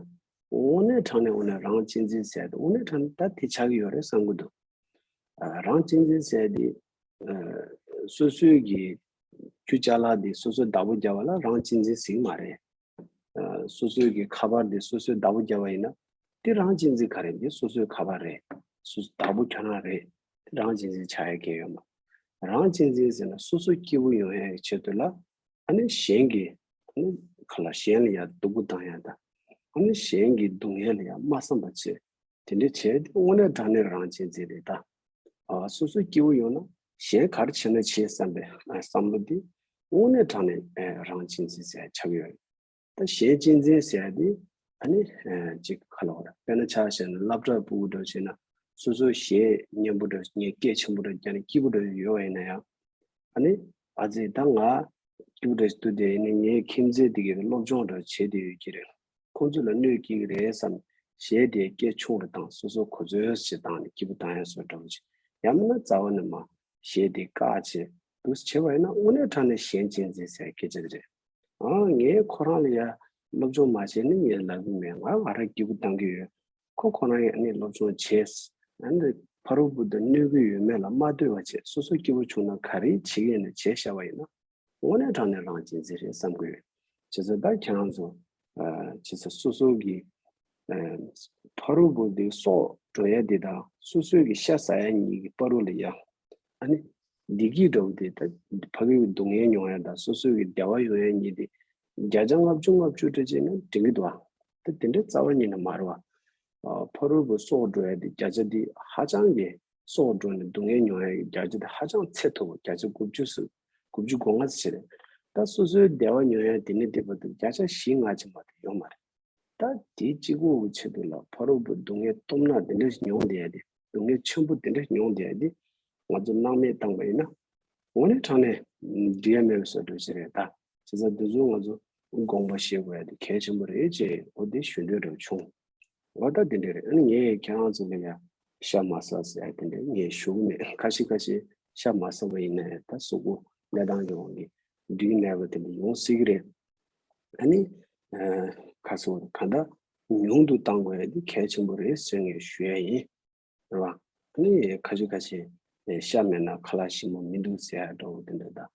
དངོས་གནས་དྲང་གནས་དངོས་གནས་རང་གཅེས་འཛིན་ཟེར་ཡ་དེ་དངོས་གནས་དྲང་གནས་ད་དེ་ཆགས་ཀྱི་ཡོད་རེད་བསམ་གྱི་འདུག་ཨ་རང་གཅེས་འཛིན་ཟེར་ཡ་དེ་ཨ་སོ་སོའི་གི་རྒྱུ་ཅ་ལག་དེ་སོ་སོས་བདག་པོ་རྒྱབ་པ་ལ་རང་གཅེས་འཛིན་ཟེར་གྱི་མ་རེད། ཨ་སོ་སོའི་གི་ཁ་པར་དེ་སོ་སོས་བདག་པོ་བརྒྱབ་པ་ཡིན་ན་དེ་རང་གཅེས་འཛིན་ག་རེ་འདི་སོ་སོའི་ཁ་པར་རེད། སོ་སོ་བདག་པོ་ཁྱོད་རང་རེད། དེ་རང་གཅེས་འཛིན་ཆགས་ཡ་གལ་ཡོད་མ། རང་གཅེས་འཛིན་ཟེར་ན་སོ་སོ་སྐྱིད་པོ་ཡོང་ཡ་གི་ཆེད་དུ་ལ་ཨ་ནི་གཞན་གྱི་ཨ་ནི་ག་ལ་གཞན་ལ་ཡ་སྡུག་པོ་བཏང་ཡ་དང་ཨ་ནི་གཞན་གྱི་སྡུག་བསྔལ་ལ་ཡ་མ་བསམ་པ་བྱེད། དེ་འདྲ་བྱས་ཏེ་དངོས་གནས་དྲང་གནས་རང་གཅེས་འཛིན་རེད་ད། ཨ་སོ་སོ་སྐྱིད་པོ་ཡོང་ན་གཞན་ག་རེ་བྱས་ན་བྱེད་བསམ་པའི་ཨ་བསམ་བློ་འདི་དངོས་གནས་དྲང་གནས་ཨ་རང་གཅེས་འཛིན་ཟེར་ཆགས་ཡོད་རེད། ད་གཞན་གཅེས་འཛིན་ཟེར་ཡ་དེ་ཨ་ནི་ཨ་ཅིག་ག་ལ་བ་རེད། དཔེར་ན་ཆ་བཞག་ན་སློབ་གྲྭ་ཕྲུ་གུ་འདྲ་བྱས་ན་སོ་སོ་གཞས་སྙན་པོ་འདྲ་ངས་སྐད་ཆེན་པོ་འདྲ་རྒྱག་ནས་སྐྱིད་པོ་འདྲ་ཡོད་པ་ཡིན་ན་ཡང་ཨ་ནི་ཨ་ཙི་ད་ང་སྐྱིད་པོ་འདྲ་ཞིག་འདུག་དེ་ཡིན་ནའི་ངའི་ཁྱིམ་མཚེས་དེ་གས་སློབ་སྦྱོང་འདྲ་བྱེད་བསྡད་ཡོད་ཀྱི་རེད། ཁོང་ཚོ་ལ་གནོད་སྐྱེལ་གྱི་རེད་བསམ་གཞས་དེ་སྐད་ཆུང་རུ་བཏང་སོ་སོ་གོ་ཚོད་ཞིག་བཏང་ནས་སྐྱིད་པོ་བཏང་ཡ་བཟོ་འདྲ་བོ་ཅིག་ཡང་མིན་ན་རྩ་བ་ནས་མ་གཞས་དེ་བཀག་བྱས་འདུག་བྱས་པ་ཡིན་ན་དངོས་གནས་དྲང་གནས་གཞན་གཅེས་འཛིན་ཟེར་སྐད་ཆ་དེ་རེད། ཨང་ངས་ཁོ་རང་ལ་ཡ་སློབ་སྦྱོང་མ་བྱས་ནས་ངས་ལབ་གི་མེད། ང་ང་རང་སྐྱིད་པོ་བཏང་གི་ཡོད། ཁོ་ཁོ་རང་ཡང་ཨ་ནི་སློབ་སྦྱོང་བྱས། ཨ་ནི་ཕ་རོལ་པོ་དང་གནོད་ཀྱི་ཡོད་མེད་ལ་མ་ལྟོས་པ་བྱས་སོ་སོ་སྐྱིད་པོ་བྱུང་ན་ག་རེ་བྱེད་ཀྱི་ཡིན་ན་བྱས་བཞག་པ་ཡིན་ན་དངོས་གནས་དྲང་གནས་རང་གཅེས་འཛིན་རེད་བསམ་གྱི་ཡོད། བྱས་ཙང་ད་ཁྱེད་རང་ཚོ་ཨ་བྱས་ཙང་སོ་སོ་གི་ཨ་ཕ་རོལ་པོ་དེ་སྲོག་འགྲོ་ཡ་དེ་དང་སོ་སོའི་གི་ཤ་ཟ་ཡ་གཉིས་ཀྱི་བར་དུ་ལ་ཡ་ཨ་ནི་བདེ་སྐྱིད་འདྲ་བོ་དེ་ད་ཕ་གི་སྡུག་བསྔལ་མྱོང་ཡ་དང་སོ་སོའི་གི་བདེ་བ་ཡོང་ཡ་གཉིས་དེ་བརྒྱ་ཆ་ལྔ་བཅུ་ལྔ་བཅུ་འདྲ་བྱས་ན་འགྲིག་གི་འདུག་ཨ། ད་དེ་འདྲའི་རྩ་བ་ཉིད་ནས་མ་རེད་བ། ཨ་ཕ་རོལ་པོ་སྲོག་འགྲོ་ཡ་དེ་བརྒྱ་ཆ་དེ་ཧ་ཅང་གི་སྲོག་འགྲོ་ནས་སྡུག་བསྔལ་མྱོང་ཡ་གི་བརྒྱ་ཆ་དེ་ཧ་ཅང་ཚད་མཐོ་བོ་བརྒྱ་ཆ་དགུ་བཅུ་སུ་དགུ་བཅུ་གོ་ལྔ་ཙམ་ཞིག་རེད། ད་སོ་སོའི་བདེ་བ་ཉོ་ཡ་དེ་ནི་དེ་བར་དུ་བརྒྱ་ཆ་བཞི་ལྔ་ཙམ་མ་གཏོགས་ཡོད་མ་རེད། ད་དེ་གཅིག་པོ་གི་ཆེད་དུ་ལ་ཕ་རོལ་པོ་སྡུག་བསྔལ་སྟོབས་ན་དེ་འདྲ་ཞིག་མྱོང་བསྡད་ཡ་དེ་སྡུག་བསྔལ་ཆེན་པོ་དེ་འདྲ་ཞིག་མྱོང་བསྡད་ཡ་དེ་ང་ཚོ་སྣང་མེད་བཏང་པ་ཡིན་ན་དངོས་གནས་དྲང་གནས་འགྲིག་ཡ་མེད་པའི་བཟོ་འདྲ་ཞིག་རེད་ད། བྱས་ཙང་འདི་ཚོ་ང་ཚོ་དགོངས་པ་བཞེས་དགོས་ཡ་དེ་གལ་ཆེན་པོ་རེད་ཅེས་འོ་དེ་ཞུ་འདོད་འདྲ་བྱུང་། འོ་ད་དེ་འདྲ་རེད། ཨ་ནི་ངས་ཁྱེད་རང་ཚོ་ལ་ཡ་ཤ་མ་ཟ་ཟེར་ཡ་དེ་འདྲ་ངས་ཞུ་གི་མེད། ཁ་ཤས་ཁ་ཤས་ཤ་མ་ཟ་བ་ཡིན་ན་ཡང་ད་གཟུགས་པོ་གནས་སྟངས་ཀྱི་དབང་གིས་འགྲིག་མེད་པ་དེ་འདྲ་ཡོང་སྲིད་ཀྱི་རེད། ཨ་ནི་ཁ་སོ་ག་འདྲ་ཉུང་དུ་གཏང་དགོས་ཡ་དེ་གལ་ཆེན་པོ་རེད་ཟེར་ངས་ཞུ་ཡ་ཡིན། རེད་བ། ཨ་ནི་ཁ་ཤས་ཁ་ཤས་ཤ་མེད་ན་ཁ་ལག་ཞིམ་པོ་མི་འདུག་ཟེར་ཡ་འདྲ་བོ་དེ་འདྲ་དང་།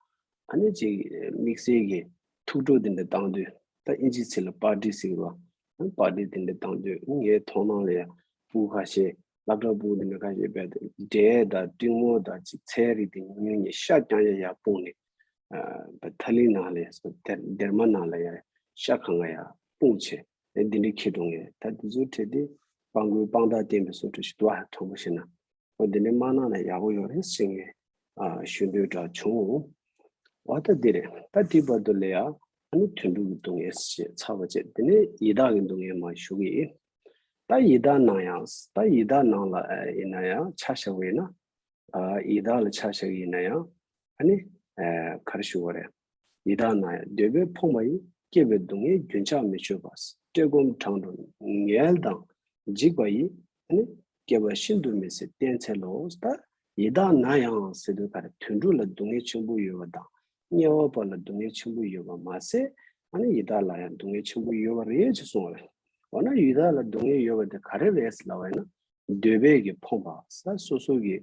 ཨ་ནི་ཅིག་དམིགས་བསལ་གྱི་ཐུགས་སྤྲོ་དེ་འདྲ་བཏང་དུས། ད་ཨིན་ཇིའི་ཚིག་ལ་པར་ཊི་ཟེར་བ། པར་ཊི་དེ་འདྲ་བཏང་དུས་ངའི་མཐོང་སྣང་ལ་ཡ་སྤུ་གུ་ཁ་ཤས། སློབ་གྲྭ་སྤུ་གུ་དེ་འདྲ་ཁ་ཤས་བས་འབྲས་དང་ཏིལ་མོ་དང་ཅིག་ཚལ་རིགས་དེ་ཉུང་ཉུང་ཉེ་ཤ་རྐྱང་ཡ་ཡ་སྤུངས་ནས། ཨ་ཐ་ལི་ནང་ལ་ཡ་སོ་སྡེར་སྡེར་མ་ནང་ལ་ཡ་ཤ་གང་ག་ཡ་སྤུངས་བྱས། ཨེ་འདི་འདྲའི་ཁྱེར་འགྲོ་ངས། ད་དེ་ཚོ་བྲིས་ཏེ་སྤང་གོས་དཔང་རྟགས་བསྟན་པའི་བཟོ་འདྲ་ཞིག་འདུག་ཨ། དྲང་པོ་བཤད་ན། འོ་འདི་ནས་མ་གནང་ན་ཡག་པོ་ཡོད་རེད་ཟེར་ངས་ཨ་ཞུ་འདོད་འདྲ་བྱུང་། འོ་ད་འདི་རེད། ད་དེའི་བར་དུ་ལ་ཡ་ཨ་ནི་དུད་འགྲོ་གི་སྡུག་བསྔལ་ཞེས་ཚར་བ་བྱས། དེ་ནས་ཡི་དྭགས་ཀྱི་སྡུག་བསྔལ་མར་ཞུ་གི་ཡིན། ད་ཡི་དྭགས་ནང་ཡང་། ད་ཡི་དྭགས་ནང་ལ་ཨ་ཡིན་ན་ཡང་ཆ་བཞག་པ་ཡིན་ན། ཨ་ཡི་དྭགས་ལ་ཆ་བཞག་ཡིན་ན་ཡང་ཨ་ནི་ཨ་ག་རེ་ཞུ་བ་རེད། ཡི་དྭགས་ན་ཡང་འདོད་པས་ཕོངས་པ་ཡིས། སྐྱེ་བའི་སྡུག་བསྔལ་རྒྱུན་ཆགས་མི་ཆོད་པ། བཀྲེས་སྐོམ་གྲང་དྲགས་ངལ་དང་འཇིགས་པ་ཡིས། ཨ་ནི་སྐྱེ་བ་ཤིན་ཏུ་མི་བཟད་བསྟེན་འཚལ་ལོ། ད་ཡི་དྭགས་ན་ཡང་ཟེར་དུས་ག་རེ། དུད་འགྲོ་ལ་སྡུག་བསྔལ་ཆེན་པོ་ཡོད་པ་དང་། དམྱལ་བ་པ་ལ་སྡུག་བསྔལ་ཆེན་པོ་ཡོད་པ་མ་ཟད། ཨ་ནི་ཡི་དྭགས་ལ་ཡང་སྡུག་བསྔལ་ཆེན་པོ་ཡོད་པ་རེད་ཅེས་གསུངས་པ་རེད། འོ་ན་ཡི་དྭགས་ལ་སྡུག་བསྔལ་ཡོད་པ་དེ་ག་རེ་རེད་ཟེར་ལབ་པ་ཡིན་ན། འདོད་པས་ཀྱིས་ཕོངས་པ། ས་སོ་སོ་གི་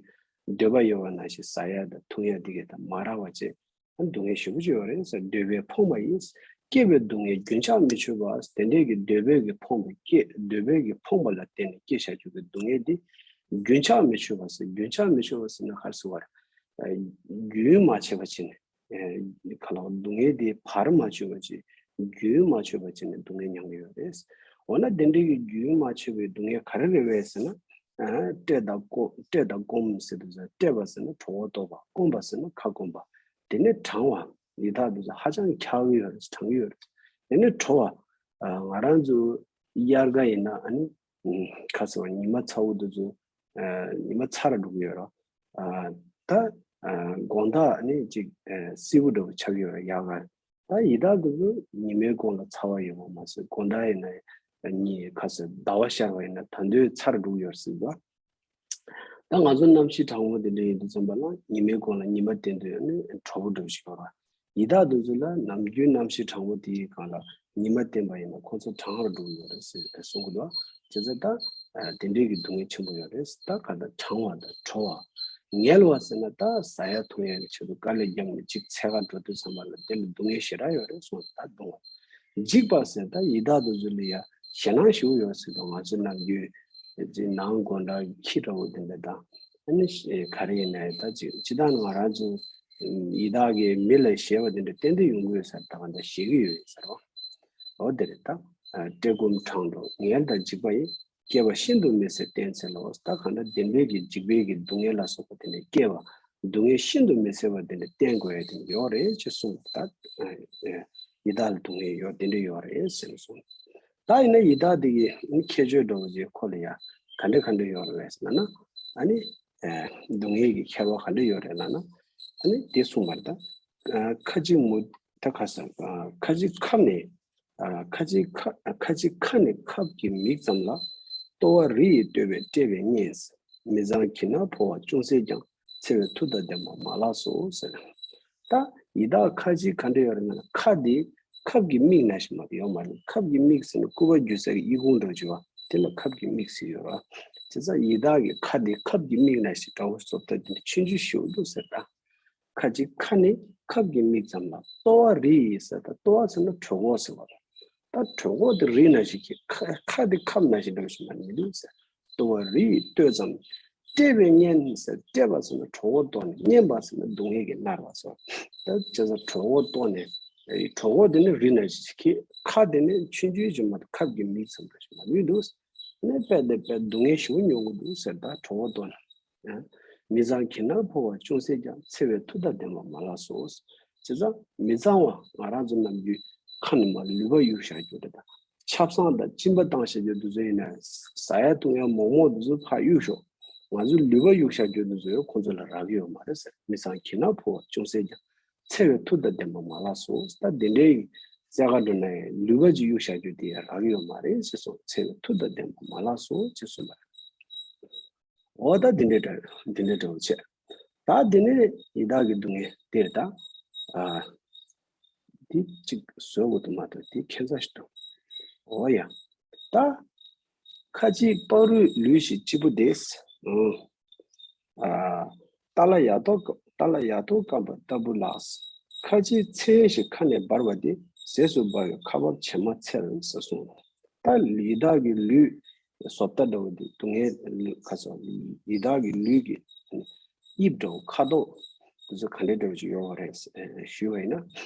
འདོད་པ་ཡོད་པ་ནང་བཞིན་ཟ་ཡ་དང་འཐུང་ཡ་དེ་གས་དང་མ་རག་པ་བྱས། སྡུག་བསྔལ་ཞེ་པོ་ཅིག་ཡོད་རེད་ཟེར། འདོད་པས་ཕོངས་པ་ཡིས། སྐྱེ་བའི་སྡུག་བསྔལ་རྒྱུན་ཆགས་མི་ཆོད་པ། དེ་འདྲས་ཀྱི་འདོད་པས་ཀྱིས་ཕོངས་པ་སྐྱེ། འདོད་པས་ཀྱིས་ཕོངས་པ་ལ་བརྟེན་ནས་སྐྱེ་བཞག་རྒྱུ་གི་སྡུག་བསྔལ་འདི་རྒྱུན་ཆགས་མི་ཆོད་པ་ཟེར། རྒྱུན་ཆགས་མི་ཆོད་པ་ཟེར་ན་ག་རེ་ཟེར་བ་རེད། རྒྱུན་མ་ཆད་པ་བྱས་ནས། ཨེ་ག་ལ་སྡུག་བསྔལ་དེ་བར་མ་ཆོད་པ་ཅིག་རྒྱུན་མ་ཆོད་པ་བྱས་ནས་སྡུག་བསྔལ་མྱང་གི་ཡོད་རེད། འོ་ན་དེ་འདྲའི་གི་རྒྱུན་མ་ཆོད་པའི་སྡུག་བསྔལ་ག་རེ་རེད་པས་ཟེར་ན། ཨ་བཀྲེས་དང་སྐོམ། བཀྲེས་དང་སྐོམ་ཟེར་དུས་ཙང་། བཀྲེས་པ་ཟེར་ན་གྲོད་ཁོག་ལྟོགས་པ། སྐོམ་པ་ཟེར་ན་ཁ་སྐོམ་པ། དེ་ནས་གྲང་བ། ཡི་དྭགས་དེ་ཚོ་ཧ་ཅང་འཁྱག་གི་ཡོད་རེད། གྲང་གི་ཡོད་རེད། དེ་ནས་དྲོ་བ། ཨ་ང་རང་ཚོ་དབྱར་ཁ་ཡིན་ན་ཨ་ནི་ཁ་སང་ཉི་མ་ཚ་བོ་དེ་ཚོ། ཨ་ཉི་མ་ཚ་རུ་འགྲོ་གི་ཡོད་རེད། ཨ་ད་ཨ་དགོང་དག་ནི་ཅིག་ཨ་བསིལ་པོ་འདྲ་པོ་ཆགས་ཀྱི་ཡོད་རེད། ཡག་ག་ད་ཡི་དྭགས་དེ་ཚོ་ཉི་མའི་གོང་ལ་ཚ་བ་ཡོད་པ་མ་ཟད། དགོང་དག་ཡིན་ན་ཉི་ཁ་སང་ཟླ་བ་ཤར་བ་ཡིན་ན་ད་དུང་ཚ་རུ་འགྲོ་གི་ཡོད་རེད་ཟེར་བ། ད་ང་ཚོ་གནམ་གཤིས་གྲང་མོ་དེ་འདྲ་ཡིན་དུས་ཙམ་པ་ལ་ཉི་མའི་གོང་ལ་ཉི་མ་བསྟན་དུས་ནི་དྲོ་པོ་འདྲ་པོ་ཞིག་ཡོད་རེད། ཡི་དྭགས་དེ་ཚོ་ལ་ནམ་རྒྱུན་གནམ་གཤིས་གྲང་པོ་དེའི་སྒང་ལ་ཉི་མ་བསྟན་པ་ཡིན་ན་ཁོ་ཚོ་གྲང་རུ་འགྲོ་གི་ཡོད་རེད་ཟེར་གསུང་གི་འདུག་བྱས་ཙང་ད་ཨ་དེ་འདྲའི་གི་སྡུག་བསྔལ་ཆེན་པོ་ཡོད་རེད། ད་ག་ད་གྲང་བ་དང་དྲོ་བ། ངལ་བ་ཟེར་ན་ད་ཟ་ཡ་འཐུང་ཡ་གི་ཆེད་དུ་དཀའ་ལས་བརྒྱབ་ནས་ཅིག་འཚོལ་ག་འགྲོ་དུས་ཙམ་པ་ལ་དེ་ལ་སྡུག་བསྔལ་ཞེ་དྲག་ཡོད་རེད་གསུངས། ད་སྡུག་བསྔལ། འཇིགས་པ་ཟེར་ད་ཡི་དྭགས་དེ་ཚོ་ལ་ཡ་ཞེད་སྣང་ཞེ་པོ་ཡོད་ཟེར་དུས། ང་ཚོ་ནམ་རྒྱུན་ཅིག་ནང་སྒོ་འདྲ་ཁྱི་འདྲ་པོ་དེ་འདྲ་དང་། ཨ་ནི་ག་རེ་ཡིན་ནའི་ད་ཅིག་ཅི་ལྟར་ང་རང་ཚོ་ཡི་དྭགས་ཀྱིས་མི་ལ་ཞེད་པ་དེ་འདྲ་ཏན་ཏན་ཡོང་གི་ཡོད་ཟེར། ད་ག་འདྲ་ཞེད་ཀྱི་ཡོད་ཟེར་བ། འོ་དེ་རེད་ད། ཨ་བཀྲེས་སྐོམ་གྲང་དྲགས་ངལ་དང་འཇིགས་པ་ཡིས། སྐྱེ་བ་ཤིན་ཏུ་མི་བཟད་བསྟེན་འཚལ་ལོ། ད་གང་ལྟར་བདེན་པའི་གི་འཇིགས་པའི་གི་སྡུག་བསྔལ་ལ་སོགས་པ་དེ་འདྲ་སྐྱེ་བ། སྡུག་བསྔལ་ཤིན་ཏུ་མི་བཟད་པ་དེ་འདྲ་བསྟེན་དགོས་ཡ་དེ་འདྲ་ཡོད་རེད་ཅེས་གསུངས། ད་ཨ་ཡི་དྭགས་ལ་སྡུག་བསྔལ་ཡོད་དེ་འདྲ་ཡོད་རེད་ཟེར་ནས་གསུངས། ད་ཡིན་ན་ཡི་དྭགས་དེ་གི་ཁྱད་ཆོས་འདྲ་པོ་ཅིག་ཁོ་ལ་ཡ་ག་འདྲ་ག་འདྲ་ཡོད་རེད་ཟེར་ན། ཨ་ནི་ཨ་སྡུག་བསྔལ་གྱི་ཁྱད་པར་ག་འདྲ་ཡོད་རེད་ལབ་ན། ཨ་ནི་དེ་གསུངས་པ་རེད་ད། ཨ་ཁ་ཅིག་མུ་ད་ཁ་ས་ཨ་ཁ་ཅིག་ཁ་ནི་ཨ་ཁ་ཅིག་ཁ་ཁ་ཅིག་ཁ་ནི་ཁབ་ཀྱི་མིག་ཙམ་ལ། ལྟོ་བ་རི་ཡིས་བཏོད་པས་བཀྲེས་པས་མཉེན། མི་གཙང་གྱི་ནག་ཕོ་བ་ཅུང་ཟད་ཀྱང་། འཚེ་བའི་མཐུ་དང་ལྡན་པ་མ་ལགས་སོ་ཟེར། ད་ཡི་དྭགས་ཁ་ཅིག་ག་འདྲ་ཡོད་རེད་ན། ཁ་དེ་ཁབ་ཀྱི་མིག་ནང་བཞིན་མ་གཏོགས་ཡོད་མ་རེད། ཁབ་ཀྱི་མིག་ཟེར་ན་སྐུད་པ་རྒྱུ་ས་གི་ཨི་ཁུང་འདྲ་བོ་ཅིག་ཡོད་པ་དེ་ལ་ཁབ་ཀྱི་མིག་ཟེར་ཡོད་རེད། བྱས་ཙང་ཡི་དྭགས་ཀྱི་ཁ་དེ་ཁབ་ཀྱི་མིག་ནང་བཞིན་འདྲ་པོ་བཟོ་ལྟ་དེ་ནི་ཆུང་ཆུང་ཞེ་པོ་འདུག་ཟེར་ད། ཁ་ཅིག་ཁ་ནི་ཁབ་ཀྱི་མིག་ཙམ་ལ། ལྟོ་བ་རི་ཡིས་ཟེར་ད། ལྟོ་བ་ཟེར་ན་གྲོད་ཁོག་ཟེར་བ་རེད། ད་གྲོད་ཁོག་དེ་རི་ནང་བཞིན་གྱི་ཁ་ཁ་དེ་ཁབ་ནང་བཞིན་འདྲ་བོ་ཞིག་མ་མི་འདུག་ཟེར། ལྟོ་བ་རི་ཡིས་བཏོད་ཙམ། བཀྲེས་པས་མཉེན་ཟེར། བཀྲེས་པ་ཟེར་ན་གྲོད་ཁོག་ལྟོགས་ནས། མཉེན་པ་ཟེར་ན་སྡུག་བསྔལ་གྱིས་མནར་བ་ཟེར། ད་བྱས་ཙང་གྲོད་ཁོག་ལྟོགས་ནས། གྲོད་ཁོག་དེ་ནི་རི་ནང་བཞིན་གྱི་ཁ་དེ་ནི་ཆུང་ཆུང་ཅིག་མ་གཏོགས་ཁབ་ཀྱི་མིག་ཙམ་འདྲ་ཞིག་མ་མི་འདུག་ནས་དཔེ་དེ་དཔེ་སྡུག་བསྔལ་ཞེ་པོ་མྱོང་གི་འདུག་ཟེར། ད་གྲོད་ཁོག་ལྟོགས་ནས། མི་གཙང་གྱི་ནག་ཕོ་བ་ཅུང་ཟད་ཀྱང་། འཚེ་བའི་མཐུ་དང་ལྡན་པ་མ་ལགས་སོ། བྱས་ཙང་མི་གཙང་བ་ང་རང་ཚོ་ནམ་རྒྱུན་ཁ་ནས་མར་ལུད་པ་གཡུག་བཞག་རྒྱུ་རེད་ད། ཆབ་གསང་དང་གཅིན་པ་བཏང་བཞག་རྒྱུ་དེ་ཚོ་ཡིན་ན། ཟ་ཡ་འཐུང་ཡ་མོག་མོག་དེ་ཚོ་ཕར་གཡུག་ཞོག་ང་ཚོ་ལུད་པ་གཡུག་བཞག་རྒྱུ་དེ་ཚོ་ཡང་ཁོང་ཚོ་ལ་རག་གི་ཡོད་མ་རེད་ཟེར། མི་གཙང་གྱི་ནག་ཕོ་བ་ཅུང་ཟད་ཀྱང་། འཚེ་བའི་མཐུ་དང་ལྡན་པ་མ་ལགས་སོ། ད་དེ་འདྲའི་རྩེད་གར་འགྲོ་ན་ཡང་ལུད་པ་ཅིག་གཡུག་བཞག་རྒྱུ་དེ་ཡང་རག་གི་ཡོད་མ་རེད་ཅེས་གསུངས། འཚེ་བའི་མཐུ་དང་ལྡན་པ་མ་ལགས་སོ་ཅེས་གསུངས་པ་རེད། འོ་ད་འདི་འདྲའི་འདྲ་འདི་འདྲའི་འདྲ་བོ་བྱས། ད་འདི་ནས་ཡི་དྭགས་ཀྱི་སྡུག་བསྔལ་དེ་རེད་ད། ཨ་འདི་གཅིག་བཟོ་དགོས་འདུག་མ་གཏོགས་འདི་ཁྱད་མཚར་ཞིག་འདུག་འོ་ཡ། ད་ཁ་ཅིག་སྤ་རོའི་ལུས་ཤིག་སྐྱིད་པོ་བསྡད། ཨ་ཏཱ་ལ་ཡ་ཏོ་ཏཱ་ལ་ཡ་ཏོ་སྐམ་པ་ལྟ་བུ་ལགས། ཁ་ཆེའི་མཚན་ཞིག་ཁ་ནས་འབར་བ་དེ། ཟས་སུ་འབར་བའི་ཁ་འབབ་བྱེ་མ་འཚལ་ཟེར་གསུངས། ད་ཡི་དྭགས་ཀྱི་ལུས་བཟོ་ལྟ་འདྲ་བོ་དེ། སྡུག་བསྔལ་ལུས་ཁ་སོགས་ཡི་དྭགས་ཀྱི་ལུས་ཀྱི་དབྱིབས་འདྲ་བོ་ཁ་དོག་དེ་ཚོ་ག་འདྲ་འདྲ་བོ་ཞིག་ཡོད་རེད་ཞུས་པ་ཡིན་ན།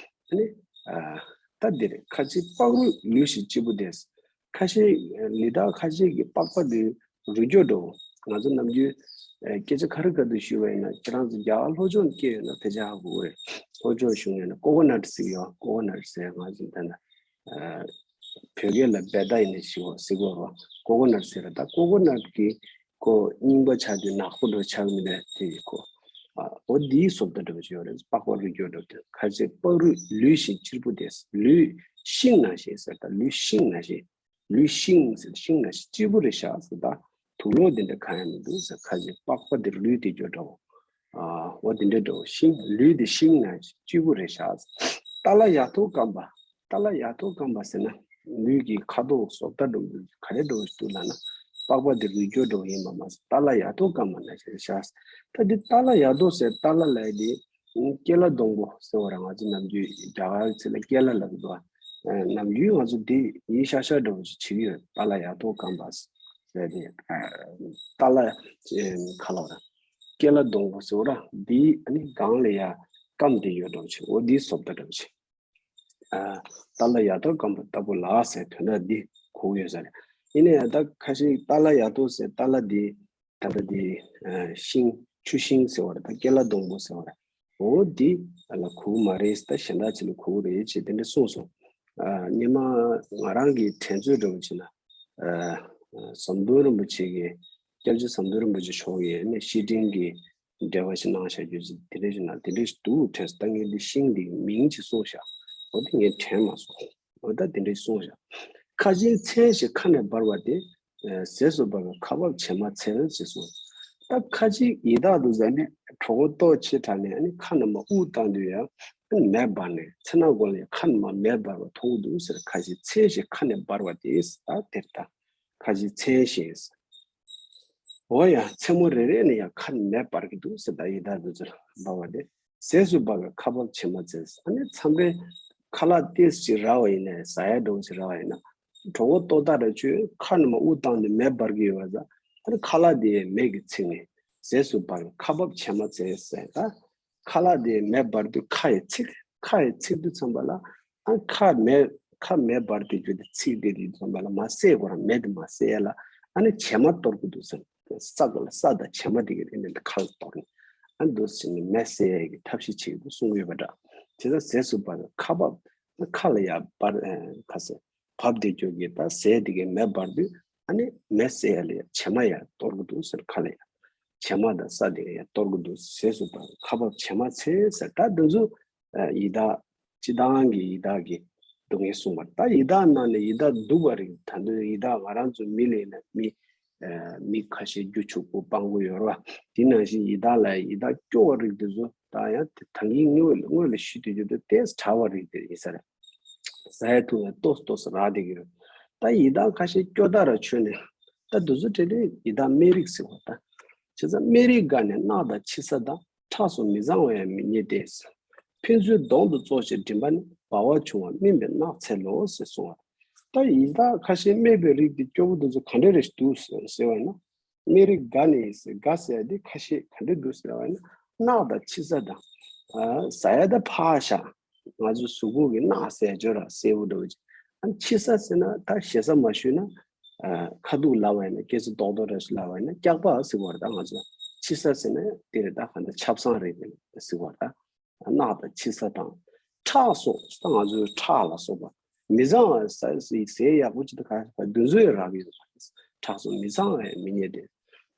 ཨ་ནི་ཨ་ད་འདིར་ཁ་ཆེའི་པགས་རུས་ལུས་ཤིང་གཅེར་བུ་དེ། ཁ་ཤས་ལི་དྭགས་ཁ་ཤས་ཀྱི་པགས་པ་དེ་རུལ་སྐྱོ་འགྲོ། ང་ཚོ་ནམ་རྒྱུན་ཨ་སྐད་ཆ་ག་རེ་ག་དུས་ཞུས་པ་ཡིན་ན། ཁྱེད་རང་ཚོ་རྒྱ་གར་ལྷོ་ཕྱོགས་ནས་སྐྱེས་ཡོད་ན་ཕལ་ཆེར་ཧ་གོ་གི་རེད། ལྷོ་ཕྱོགས་བྱུང་ཡོད་ན་ཀོ་ཀོ་ནཊ་ཟེར་གི་ཡོད། ཀོ་ཀོ་ནཊ་ཟེར་ང་ཚོ་ད་ན་ཨ་བོད་སྐད་ལ་བེ་ཏ་ཡིན་ནས་ཞིག་ཟེར་གི་ཡོད་རེད། ཀོ་ཀོ་ནཊ་ཟེར་རེད། ད་ཀོ་ཀོ་ནཊ་གི་ཁོ་རྙིང་པ་ཆགས་དུས་ནག་པོ་འདྲ་ཆགས་མི་འདྲ་དེ་ཡིན་ཁོ། ཨ་འོ་འདིའི་བཟོ་ལྟ་འདྲ་པོ་ཞིག་ཡོད་རེད། པགས་པ་རུལ་སྐྱོ་འགྲོ་དུས། ཁ་ཆེའི་པགས་རུས་ལུས་ཤིང་གཅེར་བུ་དེ། ལུས་ཤིང་ནང་བཞིན་ཟེར། ད་ལུས་ཤིང་ནང་བཞིན། ལུས་ཤིང་ཟེར། ཤིང་ནང་བཞིན་གཅེར་བུ་རེད་ཤག་ཟེར། ད་དུག་ལོག་དེ་འདྲ་གང་ཡང་མི་འདུག་ཟེར། ཁ་ཆེའི་པགས་པ་དེ་ལུས་དེ་སྐྱོ་འདྲ་བོ། ཨ་འོ་དེ་འདྲ་འདྲ་བོ། ཤིང་ལུས་དེ་ཤིང་ནང་བཞིན་གཅེར་བུ་རེད་ཤག་ཟེར། ཏཱ་ལ་ཡ་ཐོག་སྐམ་པ། ཏཱ་ལ་ཡ་ཐོག་སྐམ་པ་ཟེར་ན་ལུས་ཀྱི་ཁ་དོག་བཟོ་ལྟ་འདྲ་བོ་ག་རེ་འདྲ་བོ་ཞིག་འདུག་ལབ་ན། པགས་པ་དེ་རུལ་སྐྱོ་འདྲ་བོ་ཡིན་པ་མ་ཟད། ཏཱ་ལ་ཡ་ཐོག་སྐམ་པ་ནང་བཞིན་ཤག། ད་འདི་ཏཱ་ལ་ཡ་ཐོག་ཟེར། ཏཱ་ལ་ལབ་ཡ་དེ་ཀེ་ལ་སྡོང་པོ་ཟེར་བ་རེད། ང་ཚོ་ནམ་རྒྱུན་རྒྱ་གར་ཚིག་ལ་ཀེ་ལ་ལབ་ཀྱི་འདུག་ཨ། ནམ་རྒྱུན་ང་ཚོ་འདི་ཡིན་ཤག་ཤག་འདྲ་བོ་ཞིག་བྱེད་ཀྱི་ཡོད། ཏཱ་ལ་ཡ་ཐོག་སྐམ་པ་ཟེར་དེ། ཏཱ་ལ་ག་ལ་བ་རེད། ཀེ་ལ་སྡོང་པོ་ཟེར་བ་རེད། འདི་ཨ་ནི་སྒང་ལ་ཡ་སྐམ་དེ་ཡོད་འདྲ་བོ་ཞིག་འོ་འདིའི་བཟོ་ལྟ་འདྲ་བོ་ཞིག། ཨ་ཏཱ་ལ་ཡ་ཐོག་སྐམ་པ་ལྟ་བུ་ལ་ཟེར་དོན་དག་འདི་གོ་གི་ཡོད་ས་རེད། ཡིན་ན་ཡང་ད་ཁ་ཤས་ཏཱ་ལ་ཡ་ཐོག་ཟེར། ཏཱ་ལ་འདི་ད་ལྟ་འདི་ཨ་ཤིང་ཆུ་ཤིང་ཟེར་བ་རེད། ད་ཀེ་ལ་སྡོང་པོ་ཟེར་བ་རེད། འོ་འདི་ལ་གོ་གི་མ་རེད། ད་གཞན་དག་ཅིག་ལ་གོ་གི་རེད་ཅེས་དེ་འདྲ་གསུངས་སོང་། ཨ་སྔོན་མ་ང་རང་གི་དྲན་ཚོད་འདྲ་བོ་བྱས་ན། ཨ་ཟམ་གདོང་རིན་པོ་ཆེ་གི་སྐྱབས་རྗེ་ཟམ་གདོང་རིན་པོ་ཆེ་མཆོག་གིས་ནི་བཤེས་སྤྲིང་གི་འགྲེལ་པ་ཞིག་གནང་བཞག་རྒྱུ་ཞིག་དེ་འདྲ་ཞིག་ན་དེ་འདྲ་ཞིག་འདུག་དྲན་སོང་། ད་ངས་འདི་ཤིང་འདི་མིང་ཅིག་གསུངས་ཤག་འོ་དེ་ངས་དྲན་མ་སོང་། འོ་ད་དེ་འདྲ་ཞིག་གསུངས་ཤག། ཁ་ཆེའི་མཚན་ཞིག་ཁ་ནས་འབར་བ་དེ། ཟས་སུ་འབར་བའི་ཁ་འབབ་བྱེ་མ་འཚལ་ཞེས་གསུངས། ད་ཁ་ཆེའི་ཡི་དྭགས་འདུག་ཟེར་ནས་གྲོད་ཁོག་ལྟོགས་ཆེ་དྲགས་ནས་ཨ་ནི་ཁ་ནས་མར་དབུགས་བཏང་དུས་ཡང་ཨ་ནི་མེ་འབར་ནས་ཚེ་ན་གོ་ལ་ཁ་ནས་མར་མེ་འབར་བ་མཐོང་གི་འདུག་ཟེར། ཁ་ཆེའི་མཚན་ཞིག་ཁ་ནས་འབར་བ་དེ། ད་དེར་ད། ཁ་ཆེའི་མཚན་ཞིག་འོ་ཡ། མཚན་མོ་རེ་རེ་ནས་ཡང་ཁ་ནས་མེ་འབར་གྱི་འདུག་ཟེར། ད་ཡི་དྭགས་འདི་ཚོར་འབར་བ་དེ། ཟས་སུ་འབར་བའི་ཁ་འབབ་བྱེ་མ་འཚལ། ཨ་ནི་མཚམས་རེ་ཁ་ལག་ཏོག་ཙམ་རག་པ་ཡིན་ན། ཟ་ཡ་འདྲ་བོ་ཞིག་རག་པ་ཡིན་ན། གྲོད་ཁོག་ལྟོགས་དྲགས་ཁྱོད་ཁ་ནས་མར་དབུགས་བཏང་དུས་མེ་འབར་གྱི་ཡོད་པ་ཙང་། ཨ་ནི་ཁ་ལག་དེ་མེ་གིས་ཚིག་ནས། ཟས་སུ་འབར་བའི་ཁ་འབབ་བྱེ་མ་འཚལ་ཟེར། ད་ཁ་ལག་དེ་མེ་འབར་དུས་ཁ་ཡིས་ཚིག་ཁ་ཡིས་ཚིག་དུས་ཙམ་པ་ལ། ཨ་ཁ་མེ་ཁ་མེ་འབར་དུས་རྒྱུ་དེ་ཚིག་དེ་དུས་ཙམ་པ་ལ་མ་བསད་དགོས་ར། མེ་དེ་མ་བསད་ཡ་ལ་ཨ་ནི་བྱེ་མ་གཏོར་གྱི་འདུག་ཟེར། ས་ག་ལ་ས་དང་བྱེ་མ་དེ་གི་རིགས་ནི་ཁ་ལ་གཏོར་ནས། ཨ་འདུག་ཟེར་ནས་མེ་བསད་ཡ་གི་ཐབས་ཤེས་བྱེད་ཀྱི་འདུག་གསུང་གི་ཡོད་པ་འདྲ། དེ་ཚོ་ཟས་སུ་འབར་བའི་ཁ་འབབ། ཁ་ལ་ཡ་འབར་ཁ་ཟེར། བབས་དེ་རྒྱུ་གི་ད་ཟས་དེ་གི་མེ་འབར་དུས་ཨ་ནི་མེ་བསད་ཡ་ལ་ཡ་བྱེ་མ་ཡ་གཏོར་གྱི་འདུག་ཟེར། ཁ་ལ་ཡ་བྱེ་མ་དང་ས་དེ་ག་ཡ་གཏོར་གྱི་འདུག་ཟས་སུ་འབར་བའི་ཁ་འབབ་བྱེ་མ་འཚལ་ཟེར། ད་འདི་ཚོ་ཡི་དྭགས་སྤྱིར་བཏང་གི་ཡི་དྭགས་ཀྱི་སྡུག་བསྔལ་གསུངས་པ། ད་ཡི་དྭགས་ནང་ནས་ཡི་དྭགས་སྡུག་པ་རིགས། ད་དུང་ཡི་དྭགས་ང་རང་ཚོ་མི་ལ་ཡིན་ན་མི་མི་ཁ་ཤས་རྒྱུ་ཕྱུག་པོ་སྤྲང་པོ་ཡོད་རེད་བ། དེ་ནང་བཞིན་ཡི་དྭགས་ལ་ཡི་དྭགས་སྐྱོ་བ་རིགས་དེ་ཚོ་ད་ཡང་དེ་ད་གིན་སྔོན་ལ་སྔོན་ལ་ཞུས་དུས་རྒྱུ་དེ་ཏོག་ཙམ་ཕྲ་བ་རིགས་དེ་ཡིན་ས་རེད། ཟ་ཡ་འཐུང་ཡ་ཏོག་ཙམ་ཏོག་ཙམ་རག་བསྡད་ཀྱི་རེད། ད་ཡི་དྭགས་ཁ་ཤས་སྐྱོ་དྲགས་ཁྱོན་ནས། ད་དེ་ཚོ་དེ་འདྲའི་ཡི་དྭགས་སྨད་རིགས་ཟེར་བ་ད། བྱས་ཙང་སྨད་རིགས་དགའ་ནི་གནག་དང་ཕྱི་ས་དང་། ཁྲག་སོགས་མི་གཙང་བ་ཡང་མི་རྙེད་དེ། ཕན་ཚུན་གདོང་དུ་ཙོག་ཅིང་འགྲིམ་པ་ནི། སྦ་བ་བྱུང་བ་སྨིན་པའི་གནག་འཚལ་ལོ་ཞེས་གསུངས་པ། ད་ཡི་དྭགས་ཁ་ཤས་སྨད་པའི་རིགས་དེ་སྐྱོ་པོ་དེ་ཚོ་ག་འདྲ་རེ་འདུག་ཟེར་བ་ཡིན་ན། སྨད་རིགས་དགའ་ནི་ཟེར། དགའ་ཟེར་ཡ་དེ་ཁ་ཤས་ག་འདྲ་འདུག་ཟེར་བ་ཡིན་ན། གནག་དང་ཕྱི་ས་དང་། ཨ་ཟ་ཡ་ད་ཕར་བཞག་ང་ཚོ་གཟུགས་པོ་གི་གནག་ཟེར་ཡ་ཅིག་ཡོད་ར། སེར་པོ་འདྲ་བོ་ཅིག་ཨ་ཕྱི་ས་ཟེར་ན་ད་ཞེ་ས་མ་ཞུས་ན། ཨ་ཁ་ཐུག་ལབ་པ་ཡིན་ན། སྐད་ཆ་རྡོག་རྡོག་རེ་ཞིག་ལབ་པ་ཡིན་ན་སྐྱག་པ་ཟེར་བ་རེད། ད་ང་ཚོ་ཕྱི་ས་ཟེར་ན་དེ་རེད། ད་ག་འདྲ་ཆབ་གསང་རེད་ཟེར་བ་རེད། ད་གནག་དང་ཕྱི་ས་དང་། ཁྲག་སོགས། ད་ང་ཚོའི་ཁྲག་ལ་སོགས་པ། མི་གཙང་བ་ཟ་ཟས་ཡག་པོ་ཅིག་ད་ག་དེ་ཚོ་ཡང་རག་གི་ཡོད་པ་རེད། ཁྲག་སོགས་མི་གཙང་བ་ཡང་མི་རྙེད་དེ།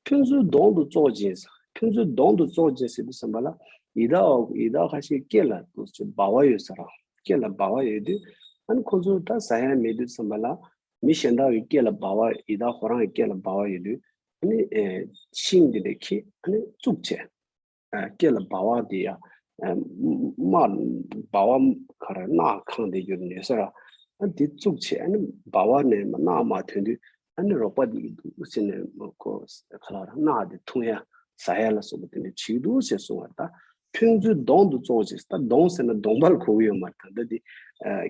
ཕན་ཚུན་གདོང་དུ་ཙོག་ཅིང་། ཕན་ཚུན་གདོང་དུ་ཙོག་ཅིང་ཟེར་དུས་ཙམ་པ་ལ། ཡི་དྭགས་ཡི་དྭགས་ཁ་ཤས་སྐེ་ལ་ཏོག་ཙམ་སྦ་བ་ཡོད་ས་ར། སྐེ་ལ་སྦ་བ་ཡོད་དུས། ཨ་ནི་ཁོ་ཚོ་ད་ཟ་ཡ་མེད་དུས་ཙམ་པ་ལ། མི་གཞན་དག་གི་སྐེ་ལ་སྦ་བ། ཡི་དྭགས་ཁོ་རང་གི་སྐེ་ལ་སྦ་བ་ཡོད་དུས། ཨ་ནི་ཨེ་ཤིང་འདི་འདྲ་ཁྱེར་ཨ་ནི་བཙུགས་བྱས། ཨ་སྐེ་ལ་སྦ་བ་དེ་ཡ། ཨ་མ་སྦ་བ་ག་རེ་གནག་གང་དེ་གྱུར་ནས་ས་ར། ཨ་དེ་བཙུགས་བྱས། ཨ་ནི་སྦ་བ་ནས་མར་གནག་མར་ཐོན་དུས། ཨ་ནི་རོགས་པ་དེ་གི་འདུག་ཟེར་ནས་ཁོ་ག་ལ་ར་གནག་དེ་འཐུང་ཡ་ཟ་ཡ་ལ་སོགས་པ་དེ་འདྲ་བྱེད་ཀྱི་འདུག་ཟེར་གསུངས་པ་ད། ཕན་ཚུན་གདོང་དུ་བཙོག་ཅིག་ད་གདོང་ཟེར་ན་གདོང་པ་ལ་གོ་གི་ཡོད་མ་རེད། ད་ལྟ་དེ་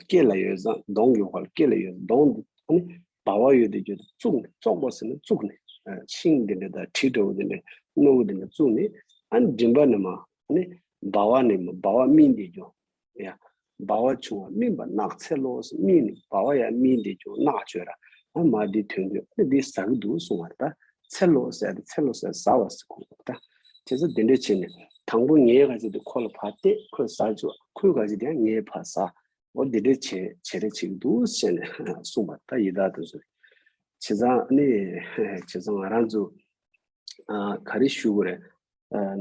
སྐེ་ལ་ཡོད་ཙང་གདོང་གི་འོག་ལ་སྐེ་ལ་ཡོད་གདོང་དུ་ཨ་ནི་སྦ་བ་ཡོད་དེ་རྒྱུ་དུ་བཙུགས་ནས་བཙོག་པ་ཟེར་ན་བཙུགས་ནས་ཤིང་དེ་འདྲ་དང་གྲི་འདྲ་བོ་དེ་འདྲ་རྣོ་བོ་དེ་འདྲ་བཙུགས་ནས་ཨ་ནི་མགྲིན་པ་ནས་མར་ཨ་ནི་སྦ་བ་ནས་མར་སྦ་བ་སྨིན་དེ་རྒྱུ། ཡ། སྦ་བ་བྱུང་བ་སྨིན་པ་གནག་ཚེ་ལོ་ཟེར་སྨིན་ནས་སྦ་བ་ཡང་སྨིན་དེ་ཀྱང་གནག་བཅོས་ར། ཨ་མ་དེ་དོན་དུ་ཨ་ནི་འདི་ཟ་གི་འདུག་གསུང་བ་རེད་ད། ཚེ་ལོ་ཟེར་ཏེ་ཚེ་ལོ་ཟེར་ཟ་བ་ཟེར་གོ་རེད་ད། བྱས་ཙང་དེ་འདྲ་བྱས་ནས་དང་པོ་ངས་ག་ཚོད་དེ་ཁོ་ལ་ཕར་བལྟས་ཁོས་ཟ་བཅུག་ཁོས་ག་ཚོད་དེ་ངས་ཕར་ཟ། འོ་དེ་འདྲ་བྱས་བྱེད་རེ་བྱེད་ཀྱི་འདུག་ཟེར་ནས་གསུངས་པ་ད་ཡི་དྭགས་དེ་ཚོ། བྱས་ཙང་ཨ་ནི་བྱས་ཙང་ང་རང་ཚོ་ག་རེ་ཞུ་དགོས་རེད།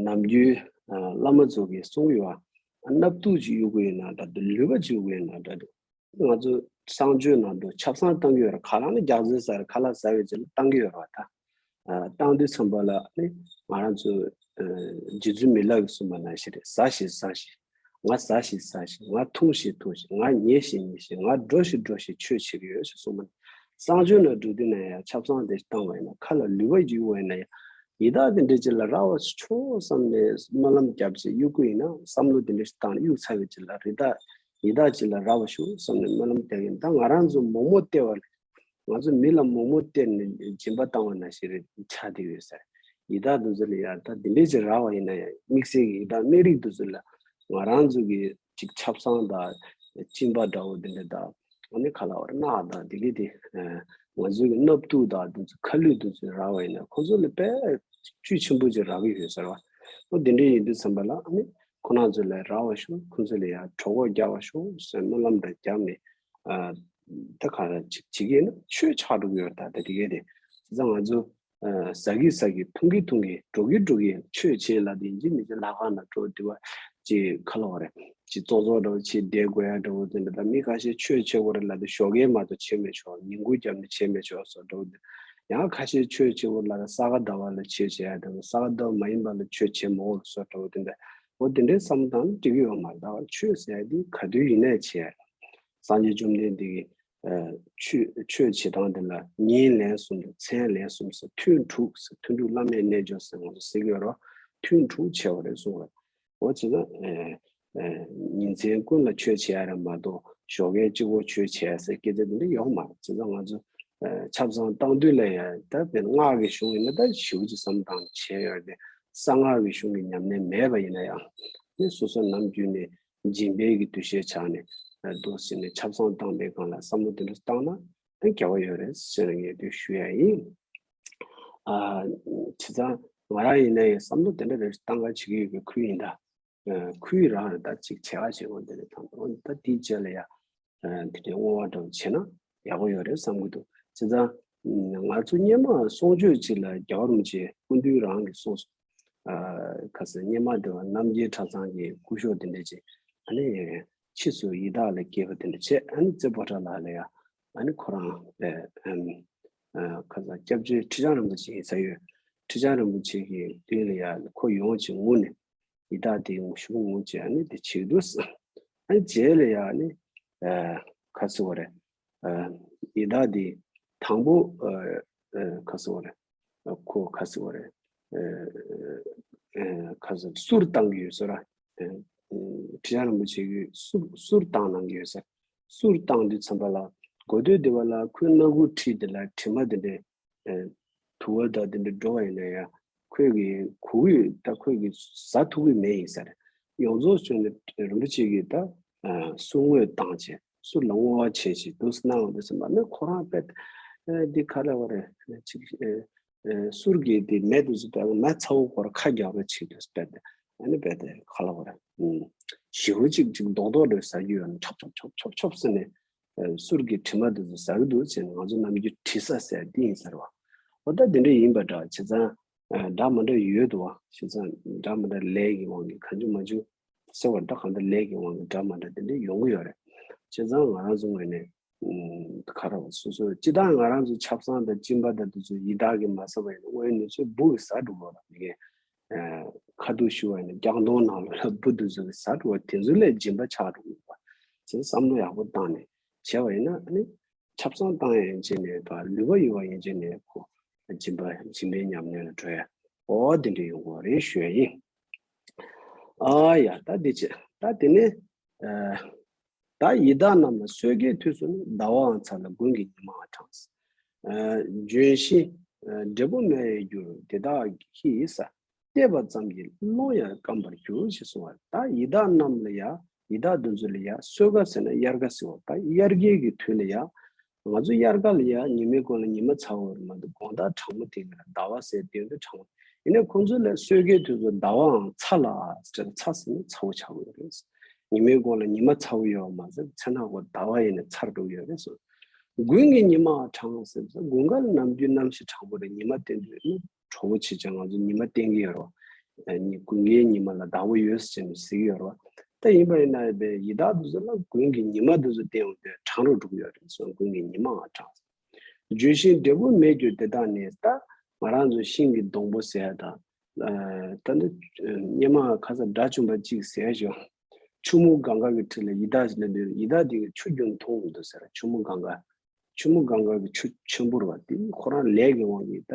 ནམ་རྒྱུན་བླ་མ་ཚོ་གིས་གསུང་གི་ཡོད། སྣབས་ཏུག་ཅིག་གཡུག་གི་ཡོད་ན་འདྲ་འདུག་ལུད་པ་ཅིག་གཡུག་གི་ཡོད་ན་འདྲ་འདུག་ང་ཚོ་གསང་སྤྱོད་ནང་དུ་ཆབ་གསང་བཏང་གི་ཡོད་རེད། ཁ་ལག་ནི་རྒྱག་རྩིས་ཟ་རེད། ཁ་ལག་ཟ་བའི་རྗེས་ལ་བཏང་གི་ཡོད་རེད་བ་ད། བཏང་དུས་ཙམ་པ་ལ་ནི་ང་རང་ཚོ་རྗེ་བཙུན་མི་ལ་གིས་གསུངས་པ་ནང་བཞིན་རེད། ཟ་ཞིག་ཟ་ཞིག་ང་ཟ་ཞིག་ཟ་ཞིག་ང་འཐུང་ཞིག་འཐུང་ཞིག་ང་ཉལ་ཞིག་ཉལ་ཞིག་ང་འགྲོ་ཞིག་འགྲོ་ཞིག་ཆོས་བྱེད་ཀྱི་ཡོད་ཞེས་གསུངས་པ་ནི། གསང་སྤྱོད་ནང་འགྲོ་དུས་ན་ཡང་ཆབ་གསང་དེ་བཏང་བ་ཡིན་ན་ཁ་ལ་ལུད་པ་གཡུག་པ་ཡིན་ན་ཡང་ཡི་དྭགས་དེ་འདྲ་ཅིག་ལ་རག་པ་ཆོག་བསམ་ནས་སྨོན་ལམ་བརྒྱབ་བྱས་གཡུག་གི་ཡིན་ན་བསམ་བློ་དེ་འདྲ་ཞིག་བཏང་ནས་གཡུག་ཚར་བའི་རྗེས་ལ་རི་དྭགས་ཡི་དྭགས་ཅིག་ལ་རག་པ་ཞུ་བསམ་ནས་སྨོན་ལམ་བརྒྱབ་ཡིན། ད་ང་རང་ཚོ་མོག་མོག་སྟེར་བ་ལ་ང་ཚོ་མི་ལ་མོག་མོག་སྟེར་ནས་སྦྱིན་པ་བཏང་བ་ནང་བཞིན་རེད་ཆགས་བསྡད་ཡོད་ཟེར། ཡི་དྭགས་དེ་ཚོ་ལ་ཡང་ད་འདི་འདྲས་ཅིག་རག་པ་ཡིན་ན་ཡང་དམིགས་བསལ་གྱི་ཡི་དྭགས་སྨན་རིགས་དེ་ཚོ་ལ་ང་རང་ཚོ་གི་ཅིག་ཆབ་གསང་དང་གཅིན་པ་འདྲ་བོ་འདི་འདྲ་དང་ཨ་ནི་ཁ་ལག་བར་སྣག་དང་འདི་གི་དེ་ང་ཚོ་གི་སྣབས་ཏུག་དང་འདི་ཚོ་ཁ་ལུད་འདི་ཚོ་རག་པ་ཡིན་ན་ཁོ་ཚོ་ལ་དཔེ་བཅུད་ཆེན་པོ་ཅིག་རག་གི་ཡོད་ཟེར་བ། ཨོ་འདི་འདྲས་ཡིན་དུས་ཙམ་པ་ལ་ཨ་ནི་ཁོ་རང་ཚོ་ལ་རག་པ་ཤོག་ཁོ་ཚོ་ལ་ཡང་གྲོད་ཁོག་རྒྱག་པ་ཤོག་ཟེར་སྨོན་ལམ་འདྲ་བརྒྱབ་ནས་ད་ག་རེ་བྱེད་ཀྱི་ཡིན་ན་ཆོས་ཆགས་འགྲོ་གི་ཡོད་ད། ད་དེ་གས་དེ་བྱས་ཙང་ང་ཚོ་ཟ་གི་ཟ་གི་འཐུང་གི་འཐུང་གི་འགྲོ་གི་འགྲོ་གི་ཆོས་བྱེད་ལ་དེ་ཡིན་གཅིག་མིན་གཅིག་ལྷ་ཁང་ནང་འགྲོ་དེ་བ་ཅིག་ཁ་ལོ་རེད་ཅིག་ཙོག་ཙོག་འདྲ་བོ་ཅིག་བསྡད་དགོས་ཡ་འདྲ་བོ་དེ་འདྲ་ད་མི་ཁ་ཤས་ཆོས་བྱེད་དགོས་རེད་ལ་དེ་ཞོགས་ཀས་མ་གཏོགས་བྱེད་མི་ཆོག་ཉིན་གུང་རྒྱབ་ནས་བྱེད་མི་ཆོག་སོགས་འདྲ་བོ་དེ་ཡང་ཁ་ཤས་ཆོས་བྱེད་དགོས་ལ་ས་ག་ཟླ་བ་ལ་ཆོས་བྱེད་ཡ་འདྲ་བོ་ས་ག་ཟླ་བ་མ་ཡིན་པ་ལ་ཆོས་བྱེད་མ་དགོས་སོགས་འདྲ་བོ་དེ་འདྲ་འོ་དེ་འདྲའི་བསམ་བློ་བཏང་ན་འགྲིག་གི་ཡོད་མ་རེད། ད་ཆོས་ཟེར་ཡ་དེ་ག་དུས་ཡིན་ནའི་བྱེད་ཡ་རེད། སངས་རྒྱས་བཅོམ་ལྡན་འདས་ཀྱིས་ཆོས་ཆོས་བྱེད་སྟངས་དེ་ལ་ཉིན་ལན་གསུམ་དང་མཚན་ལན་གསུམ་ཟེར་ཐུན་དྲུག་ཟེར་ཐུན་དྲུག་བླ་མའི་རྣལ་འབྱོར་ཟེར་ང་ཚོ་ཟེར་གྱི་ཡོད་རེད། ཐུན་དྲུག་བྱས་པ་རེད་གསུངས་པ་འོ་བྱས་ཙང་ཉིན་མཚན་ཀུན་ལ་ཆོས་བྱེད་ཡ་རེད་མ་གཏོགས་ཞོགས་ཀས་གཅིག་པོ་ཆོས་བྱེད་ཡ་ཟེར་སྐད་ཆ་དེ་འདྲ་ཡོད་མ་རེད། བྱས་ཙང་ང་ཚོ་ཆབ་གསང་བཏང་དུས་ལ་ཡང་ད་དཔེར་ན་སྔགས་ཀྱི་གཞུང་ཡིན་ན་ད་ཞེ་པོ་ཅིག་བསམ་བཏང་བྱས་ཡོད་རེད། གསང་སྔགས་ཀྱི་གཞུང་གི་ཉམས་ལེན་མེད་པ་ཡིན་ན་ཡང་ནི་སོ་སོ་ནམ་རྒྱུན་ནས་སྦྱིན་པའི་གི་འདུ་ཤེས་ཆགས་ནས་འདུག་ཟེར་ནས་ཆབ་གསང་བཏང་པའི་སྒང་ལ་བསམ་བློ་དེ་འདྲ་བཏང་ན་ཨ་དགེ་བ་ཡོད་རེད་ཟེར་ནས་ངས་དེ་ཞུ་ཡ་ཡིན། ཨ་བྱས་ཙང་ང་རང་ཡིན་ན་ཡང་བསམ་བློ་དེ་འདྲ་རེ་བཏང་ག་བྱེད་ཀྱི་ཡོད་པའི་ཁུལ་ཡིན་ད། ཁུལ་རང་རེད་ད་ཅིག་བྱེད་ག་བྱེད་དགོས་དེ་རེད་དང་ད་དེའི་རྗེས་ལ་ཡ། དེ་འདྲའི་བསྔོ་བ་འདྲ་བོ་བྱས་ན་ཡག་པོ་ཡོད་རེད་བསམ་གྱི་འདུག་བྱས་ཙང་ང་ཚོ་སྔོན་མ་གསུང་ཆོས་ཅིག་ལ་རྒྱལ་བ་རིན་པོ་ཆེ་སྐུ་མདུན་རང་གིས་གསུངས་སོང་། ཁ་སང་སྔོན་མ་དེ་བ་རྣམ་རྒྱལ་གྲྭ་ཚང་གི་སྐུ་ཞབས་དེ་འདྲ་ཅིག་ཨ་ནི་ཕྱིས་སུ་ཡི་དྭགས་ལ་སྐྱེས་པ་དེ་འདྲ་བྱས་ཨ་ནི་རྩེ་པོ་ཏ་ལ་ལ་ཡ་ཨ་ནི་ཁོ་རང་ཁ་སང་སྐྱབས་རྗེ་ཁྲི་བྱང་རིན་པོ་ཆེ་ཡིན་ས་ཡོད། ཁྲི་བྱང་རིན་པོ་ཆེ་གི་མདུན་ལ་ཡ་ཁོ་ཡོང་ཅིག་ངུ་ནས། ཡི་དྭགས་དེའི་ངོ་ཤུགས་ངོ་བྱས་ནས་དེ་བྱེད་འདུག་ཨ་ནི་རྗེས་ལ་ཡང་ནི་ཁ་སི་བ་རེད། ཡི་དྭགས་དེ་དང་པོ་ཁ་སི་བ་རེད། ཁོ་ཁ་སི་བ་རེད། ཁ་སི་གསུར་བཏང་གི་ཡོད་ས་ར། ཁྲི་བྱང་རིན་པོ་ཆེ་གིས་གསུར་གསུར་བཏང་གནང་གི་ཡོད་ས། གསུར་བཏང་དུས་ཙམ་པ་ལ་གོ་ཐོས་སྡེ་བ་ལ་ཁོའི་སྣ་ཁུག་ཁྲིད་དེ་ལ་དྲི་མ་དེ་འདྲས། དུ་བ་དང་དེ་འདྲ་འགྲོ་བ་ཡིན་ན་ཡང་ཁོས་གི་གོ་གི་ད་ཁོས་གི་ཟ་ཐུབ་གི་མེད་ཡིན་ས་རེད། ཡོངས་རྫོགས་བྱུང་ནས་རིན་པོ་ཆེ་གིས་ད་གསུར་བསྔོས་བཏང་བྱས་གསུར་ལ་བསྔོ་བ་བྱས་ཤིག་འདུག་སྣང་འདུག་ཟེར་མ་ནི་ཁོ་རང་དཔེ་འདི་ག་ལ་བ་རེད་ཅིག་གསུར་གི་དེ་མེད་དུ་ཟེར་དཔེ་མེད་ཚ་བོ་ཁོ་ར་ཁ་རྒྱག་པ་ཆིག་འདུག་ཟེར་དཔེ་ཨ་ནི་དཔེ་དེ་ག་ལ་བ་རེད། ཞི་བོ་ཅིག་ཅིག་རྡོག་རྡོག་འདྲ་ཟ་རྒྱུ་ཡོད་ན་ཆོབ་ཆོབ་ཆོབ་ཆོབ་ཆོབ་ཟེར་ནས། གསུར་གྱི་དྲི་མ་དེ་ཚོ་ཟ་གི་འདུག་ཟེར་ནས་ང་ཚོ་ནམ་རྒྱུན་དྲི་ཟ་ཟེར་འདི་ཡིན་ཟེར་བ། འོ་ད་དེ་འདྲ་ཡིན་པ་འདྲ་བྱས་ཙང་འདྲ་མི་འདྲ་ཡོད་འདུག་བ་བྱས་ཙང་འདྲ་མི་འདྲ་ལས་ཀྱི་དབང་གིས་གང་བྱུང་མང་བྱུང་ཟེར་བ་འདྲ་གང་ལྟར་ལས་ཀྱི་དབང་གིས་འདྲ་མི་འདྲ་དེ་འདྲ་ཡོང་གི་ཡོད་རེད། བྱས་ཙང་ང་རང་ཚོ་ངོས་ནས་ག་རེ་བ་སོ་སོ་སྤྱི་བཏང་ང་རང་ཚོ་ཆབ་གསང་དང་གཅིན་པ་དང་དེ་ཚོ་ཡི་དྭགས་ཀྱིས་མ་ཟ་བ་ཡིན་ན་དངོས་ཡོད་གནས་ཚུལ་འབུ་གིས་ཟ་འགྲོ་གི་ཡོད་རེད་མི་རྒན། ཁ་ཐུག་ཞུ་བ་ཡིན་ན་ལྕགས་སྡོང་ནང་ལོགས་ལ་འབུ་དེ་ཚོ་གིས་ཟ་འགྲོ་བ་དེ་ཚོ་ལས་སྦྱིན་པ་ཆགས་འགྲོ་གི་ཡོད་པ། བྱས་བསམ་བློ་ཡག་པོ་བཏང་ནས་བྱས་པ་ཡིན་ན་ཨ་ནི་ཆབ་གསང་བཏང་ཡ་ཡན་ཆད་ནས་ད་ལུད་པ་ཡོད་པ་ཡན་ཆད་ནས་ཁོ་སྦྱིན་པ་སྦྱིན་པའི་ཉམས་ལེན་ལ་འགྲོ་ཡ་འོ་དེ་འདྲ་ཡོང་གི་རེད་ཞུ་ཡ་ཡིན། ཨ་ཡ་ད་འདི་བྱས་ད་དེ་ནས་ཨ་ད་ཡི་དྭགས་རྣམས་ལ་གསོད་དཀའི་དུས་སུ་ནི། ཟླ་བའང་ཚ་ལ་དགུན་གྱི་ཉི་མའང་གྲང་། ཨ་ལྗོན་ཤིང་ཨ་འབྲས་བུ་མེད་པར་འགྱུར། དེ་དག་གིས་ས་བལྟས་པ་ཙམ་གྱིས་རླུང་ཡང་སྐམ་པར་འགྱུར། ཞེས་གསུངས་པ་ད་ཡི་དྭགས་རྣམས་ལ་ཡ་ཡི་དྭགས་འདི་ཚོ་ལ་ཡ་གསོད་དཀའ་ཟེར་ན་དབྱར་ཁ་ཟེར་བ་ད་དབྱར་ཁའི་གི་དུས་ལ་ཡ། ང་ཚོ་དབྱར་ཁ་ལ་ཡ་ཉི་མའི་གུང་ལ་ཉི་མ་ཚ་བོ་རེད་མ་གཏོགས་དགོང་དག་གྲང་མོ་དེ་ག་ཟླ་བ་ཟེར་དེ་འདྲ་གྲང་མོ། ཡིན་ནའི་ཁོང་ཚོ་ལ་གསོད་དཀའི་དུས་ཚོད་ཟླ་བའང་ཚ་ལ་ཟེར་ཚ་ཟེར་ན་ཚ་བོ་ཆགས་ཀྱི་ཡོད་རེད། ཉི་མའི་གུང་ལ་ཉི་མ་ཚ་བོ་ཡོད་མ་ཟད་མཚན་ནག་གོ་ཟླ་བ་ཡིན་ན་ཚར་འགྲོ་གི་ཡོད་རེད་ཟེར། དགུན་གྱི་ཉི་མ་གྲང་ཟེར་ཟེར་དགུན་ཁ་ལ་ནམ་རྒྱུན་གནམ་གཤིས་གྲང་པོ་རེད། ཉི་མ་བསྟན་དུས་ནི་དྲོ་པོ་བྱེད་ཅིང་ང་ཚོ་ཉི་མ་བསྟན་གྱི་ཡོད་རེད། ཉི་དགུན་ཁའི་ཉི་མ་ལ་ཟླ་བོ་ཡོད་ཟེར་ནས་ཟེར་གྱི་ཡོད་རེད། ད་ཡིན་པ་ཡིན་ན་ཡང་ཡི་དྭགས་དེ་ཚོ་ལ་དགུན་གྱི་ཉི་མ་དེ་ཚོ་བསྟན་ཡོང་དུས་གྲང་རུ་འགྲོ་གི་ཡོད་རེད་ཟེར། དགུན་གྱི་ཉི་མའང་གྲང་། ལྗོན་ཤིང་འབྲས་བུ་མེད་འགྱུར་དེ་དག་ནི། ད་ང་རང་ཚོ་ཤིང་གི་སྡོང་པོ་ཟེར་ཡ་དང་། ད་འདི་སྙེ་མ་ཁ་ས་དགྲ་བཅོམ་པ་གཅིག་ཟེར་ཞོག་ཆུ་མོ་གངྒཱ་གི་འཁྲིས་ལ་ཡི་དྭགས་ཤིག་སླེབས་དུས་ཡི་དྭགས་དེ་གིས་ཆུ་རྒྱུན་མཐོང་མི་འདུག་ཟེར། ཆུ་མོ་གངྒཱ། ཆུ་མོ་གངྒཱ་གི་ཆུ་ཆེན་པོ་རེད་བ། དེ་ཁོ་རང་ལས་ཀྱི་དབང་གིས་ད་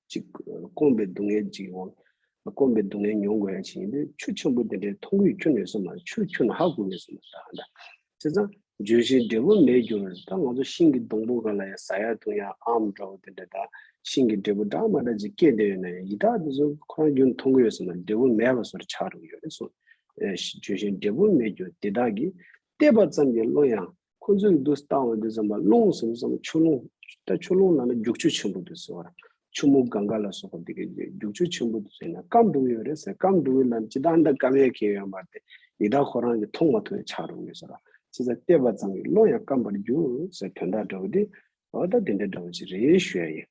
ཅིག་སྐོམ་པའི་སྡུག་བསྔལ་ཅིག་འོང་། སྐོམ་པའི་སྡུག་བསྔལ་མྱོང་དགོས་ཡ་ཅིག་ཡིན་དུས་ཆུ་ཆེན་པོ་དེ་འདྲའི་མཐོང་གི་ཁྱོན་ནས་སོང་མ་རེད། ཆུ་ཁྱོན་ཧ་གོ་གི་སོང་མ་རེད་ད་ད། བྱས་ཙང་ལྗོན་ཤིང་འབྲས་བུ་མེད་འགྱུར། ད་ང་ཚོ་ཤིང་གི་སྡོང་པོ་སྒང་ལ་ཡང་ཟ་ཡ་འཐུང་ཡ་ཨམ་འདྲ་བོ་དེ་འདྲ་ད་ཤིང་གི་འབྲས་བུ་འདྲ་མ་འདྲ་ཅིག་སྐྱེས་བསྡད་ཡོད་ན་ཡང་ཡི་དྭགས་དེ་ཚོ་ཁོ་རང་རྒྱུན་མཐོང་གི་ཡོད་སོང་མ་རེད། འབྲས་བུ་མེད་པ་བཟོ་འདྲ་ཆགས་འགྲོ་གི་ཡོད་རེད་གསུངས། ལྗོན་ཤིང་འབྲས་བུ་མེད་འགྱུར་དེ་དག་གིས། བལྟས་པ་ཙམ་གྱིས་རླུང་ཡང་། ཁོ་ཚོས་འདུག་བལྟ་བ་འདི་ཙམ་པ་རླུང་ཟེར་ཙམ་པ་ཆུ་རླུང་། ད་ཆུ་རླུང་ལབ་ན་རྒྱུག་ཆུ་ཆེན་པོ་འདུག་ཟེར་བ། ཆུ་མོ་གངྒཱ་ལ་སོགས་པ་འདི་གའི་རྒྱུག་ཆུ་ཆེན་པོ་འདུག་ཟེར་ན་སྐམ་འགྲོ་གི་ཡོད་རེད་ཟེར། སྐམ་འགྲོ་གི་ལབ་ན་ཅི་ད་འདི་སྐམ་ཡས་ཁེལ་ཡོད་མ་རེད་དེ་ཡི་དྭགས་ཁོ་རང་གིས་མཐོང་མ་ཐུབ་ཡས་ཆགས་འགྲོ་གི་ཡོད་ཟེར་བ། ཅི་ཟེར་བལྟས་པ་ཙམ་གྱིས་རླུང་ཡང་སྐམ་པར་འགྱུར་ཟེར་དོན་དག་འདྲ་བོ་འདི་འོ་ད་འདི་འདྲ་འདྲ་བོ་ཅིག་རེད་ཞུ་ཡ་ཡིན།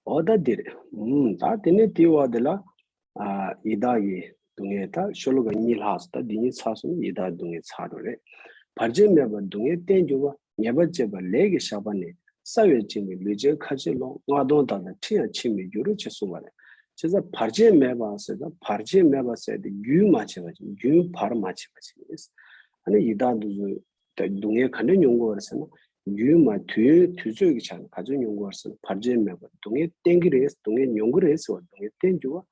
འོ་ད་འདིར། ཨུམ། ད་དེ་ནས་དེའི་འོག་དེ་ལ། ཨ་ཡི་དྭགས་ཀྱི་སྡུག་བསྔལ་ད་ཤོ་ལོ་ཀ་གཉིས་ལྷག་སོང་། ད་འདི་གཉིས་ཚར་སོང་ན་ཡི་དྭགས་སྡུག་བསྔལ་ཚར་འགྲོ་རེད། བར་ཆད་མེད་པར་སྡུག་བསྔལ་བརྟན་འགྱུར་བ། ཉེས་པ་བཅས་པ་ལས་ཀྱི་ཞགས་པ་ནི། སྲ་བས་བཅིངས་པའི་ལུས་ཅན་ཁ་ཅིག་ལོ། ལྔ་སྟོང་དག་ལ་ཁྲི་ཡང་ཕྱིར་མི་འགྱུར། ཅེས་གསུངས་པ་རེད། བྱས་ཙང་བར་ཆད་མེད་པ་ཟེར་ད་བར་ཆད་མེད་པ་ཟེར་དེ་རྒྱུན་མ་ཆད་པ་ཅིག་རྒྱུན་བར་མ་ཆད་པ་ཅིག་ཨ་ནི་ཡི་དྭགས་འདི་ཚོ། ད་སྡུག་བསྔལ་ག་འདྲ་མྱོང་དགོས་རེད་ཟེར་ན། རྒྱུན་མ་དུས་ཡུན་དུས་ཚོད་ཀྱི་ཆ་ནས་ག་ཚོད་མྱོང་དགོས་རེད་ཟེར་ན་བར་ཆད་མེད་པར་སྡུག་བསྔལ་བརྟན་གྱི་རེད། སྡུག་བསྔལ་མྱོང་གི་རེད་ཟེར་བ་སྡུག་བསྔལ་བརྟན་འགྱུར་བ།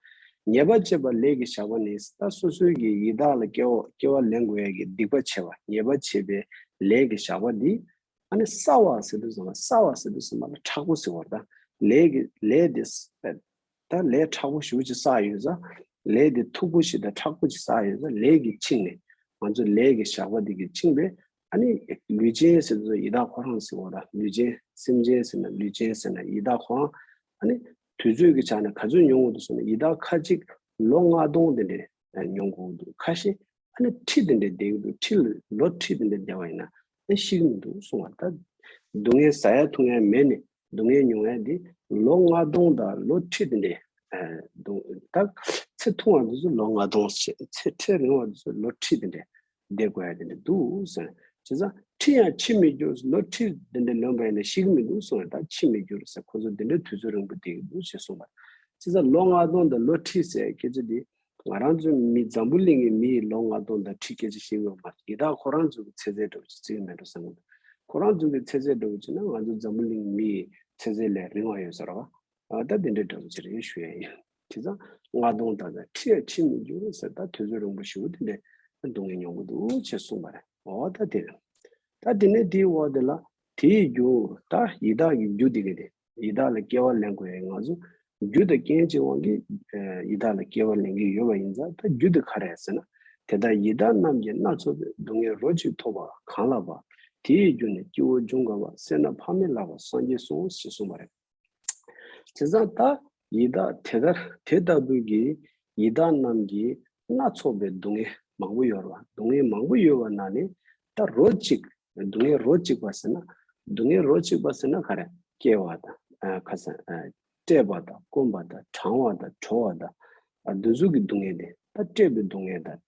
ཉེས་པ་བཅས་པ་ལས་ཀྱི་ཞགས་པ་ནི། ད་སོ་སོའི་གི་ཡི་དྭགས་ལ་སྐྱེ་བ་སྐྱེ་བ་ལེན་དགོས་ཡ་གི་སྡིག་པ་བྱས་པ་ཉེས་པ་བྱས་པའི་ལས་ཀྱི་ཞགས་པ་འདི། ཨ་ནི་སྲ་བ་ཟེར་དུས་ཙམ་པ་སྲ་བ་ཟེར་དུས་ཙམ་པ་ལ་མཁྲེགས་པོ་ཟེར་བ་རེད་ད། ལས་ཀྱི་ལས་དེ། ད་ལས་མཁྲེགས་པོ་ཞེ་པོ་ཅིག་བསགས་ཡོད་ཙང་། ལས་དེ་མཐུག་པོ་ཞིག་དང་མཁྲེགས་པོ་ཅིག་བསགས་ཡོད་ཙང་ལས་ཀྱིས་བཅིངས་ནས། ང་ཚོ་ལས་ཀྱི་ཞགས་པ་དེ་གིས་བཅིངས་པས། ཨ་ནི་ལུས་ཅན་ཟེར་དུས་ཡི་དྭགས་ཁོ་རང་ཟེར་བ་ར། ལུས་ཅན་སེམས་ཅན་ཟེར་ན་ལུས་ཅན་ཟེར་ན་ཡི་དྭགས་ཁོ་རང་། ཨ་ནི་དུས་ཚོད་ཀྱི་ཆ་ནས་ག་ཚོད་མྱོང་དགོས་འདུག་ཟེར་ན་ཡི་དྭགས་ཁ་ཅིག་ལོ་ལྔ་སྟོང་དེ་འདྲས་མྱོང་དགོས་འདུག་ཁ་ཤས། ཨ་ནི་ཁྲི་དེ་འདྲས་བསྡད་ཀྱི་འདུག་ཁྲི་ལ་ལོ་ཁྲི་དེ་འདྲས་བསྡད་པ་ཡིན་ན་ཨ་ཤི་གི་མི་འདུག་གསུང་བ་ད། སྡུག་བསྔལ་ཟ་ཡ་འཐུང་ཡ་མེད་ནས་སྡུག་བསྔལ་མྱོང་ཡ་འདི་ལོ་ལྔ་སྟོང་དང་ལོ་ཁྲི་དེ་འདྲས་འདུག་ད་ཚེ་ཐུང་བ་འདི་ཚོ་ལོ་ལྔ་སྟོང་བྱས་ཚེ་ཚེ་རིང་བ་འདི་ཚོ་ལོ་ཁྲི་དེ་འདྲས་བསྡད་དགོས་ཡ་དེ་འདྲས་འདུག་ཟེར། བྱས་ཙང་ཁྲི་ཡང་ཕྱིར་མི་འགྱུར། ལོ་ཁྲི་དེ་འདྲས་ལོན་པ་ཡིན་ན་ཤི་གི་མི་འདུག་གསུང་བ་ད་ཕྱིར་མི་འགྱུར་ཟེར། ཁོ་ཚོ་དེ་འདྲས་དུས་ཚོད་རིང་པོ་བསྡད་ཀྱི་འདུག་ཅེས་གསུངས་པ། བྱས་ཙང་ལོ་ལྔ་སྟོང་དང་ལོ་ཁྲི་ཟེར་སྐད་ཆ་འདི། ང་རང་ཚོའི་མི་འཛམ་བུ་གླིང་གི་མི་ཡི་ལོ་ལྔ་སྟོང་དང་ཁྲི་སྐད་ཆ་བཤད་ཡོད་མ་རེད། ཡི་དྭགས་ཁོ་རང་ཚོ་གི་ཚེ་ཚད་འདྲ་བོ་ཅིག་བརྩི་གི་མེད་འགྲོ་བསམ་གི་འདུག་ཁོ་རང་ཚོ་གི་ཚེ་ཚད་འདྲ་བོ་བྱས་ན་ང་ཚོ་འཛམ་བུ་གླིང་མི་ཡི་ཚེ་ཚད་ལས་རིང་བ་ཡོད་ས་རེད་བ། ཨ་ད་དེ་འདྲའི་འདྲ་བོ་ཅིག་རེད་ཞུ་ཡ་ཡིན། བྱས་ཙང་ལྔ་སྟོང་དག་ལ་ཁྲི་ཡང་ཕྱིར་མི་འགྱུར་ཟེར། ད་དུས་ཚོད་རིང་པོ་ཞེ་པོ་དེ་འདྲའི་སྡུག་བསྔལ་མྱོང་གི་འདུག་ཅེས་གསུངས་པ་རེད། འོ་ད་དེ་རེད། ད་དེ་ནས་དེའི་འོག་དེ་ལ་དེའི་རྒྱུ་ད་ཡི་དྭགས་ཀྱི་རྒྱུ་དེ་ག་རེད། ཡི་དྭགས་ལ་སྐྱེ་བ་ལེན་དགོས་ཡ་ང་ཚོ་རྒྱུ་དང་རྐྱེན་གྱི་དབང་གིས་ཡི་དྭགས་ལ་སྐྱེ་བ་ལེན་གྱི་ཡོད་པ་ཡིན་ཙང་ད་རྒྱུ་དེ་ག་རེ་རེད་ཟེར་ན། དེ་ལྟར་ཡི་དྭགས་རྣམས་ཀྱིས་སྣ་ཚོགས་པའི། སྡུག་བསྔལ་རོ་གཅིག་ཐོབ་པ་གང་ལགས་པ། དེ་ཡི་རྒྱུ་ནི་སྐྱེ་བོ་འབྱུང་དཀའ་བ། སེར་སྣ་ཕ་མས་བརླགས་པ་སངས་རྒྱས་སོ། ཞེས་གསུངས་པ་རེད། བྱས་ཙང་ད་ཡི་དྭགས་དེ་ལྟར་དེ་ལྟ་བུའི་གི་ཡི་དྭགས་རྣམས་ཀྱིས་སྣ་ཚོགས་པའི་སྡུག་བསྔལ་མང་པོ་ཡོད་རེད་བ། སྡུག་བསྔལ་མང་པོ་ཡོད་པ་ནང་ནས་ད་རོ་གཅིག་སྡུག་བསྔལ་རོ་གཅིག་པ་ཟེར་ན། སྡུག་བསྔལ་རོ་གཅིག་པ་ཟེར་ན་ག་རེ། སྐྱེ་བ་དང་། ཨ་ཁ་སང་། ཨ་བཀྲེས་པ་དང་སྐོམ་པ་དང་གྲང་བ་དང་བྲོ་བ་དང་། ཨ་འདི་ཚོ་གི་སྡུག་བསྔལ་དེ། ད་བཀྲེས་པའི་སྡུག་བསྔལ་དང་།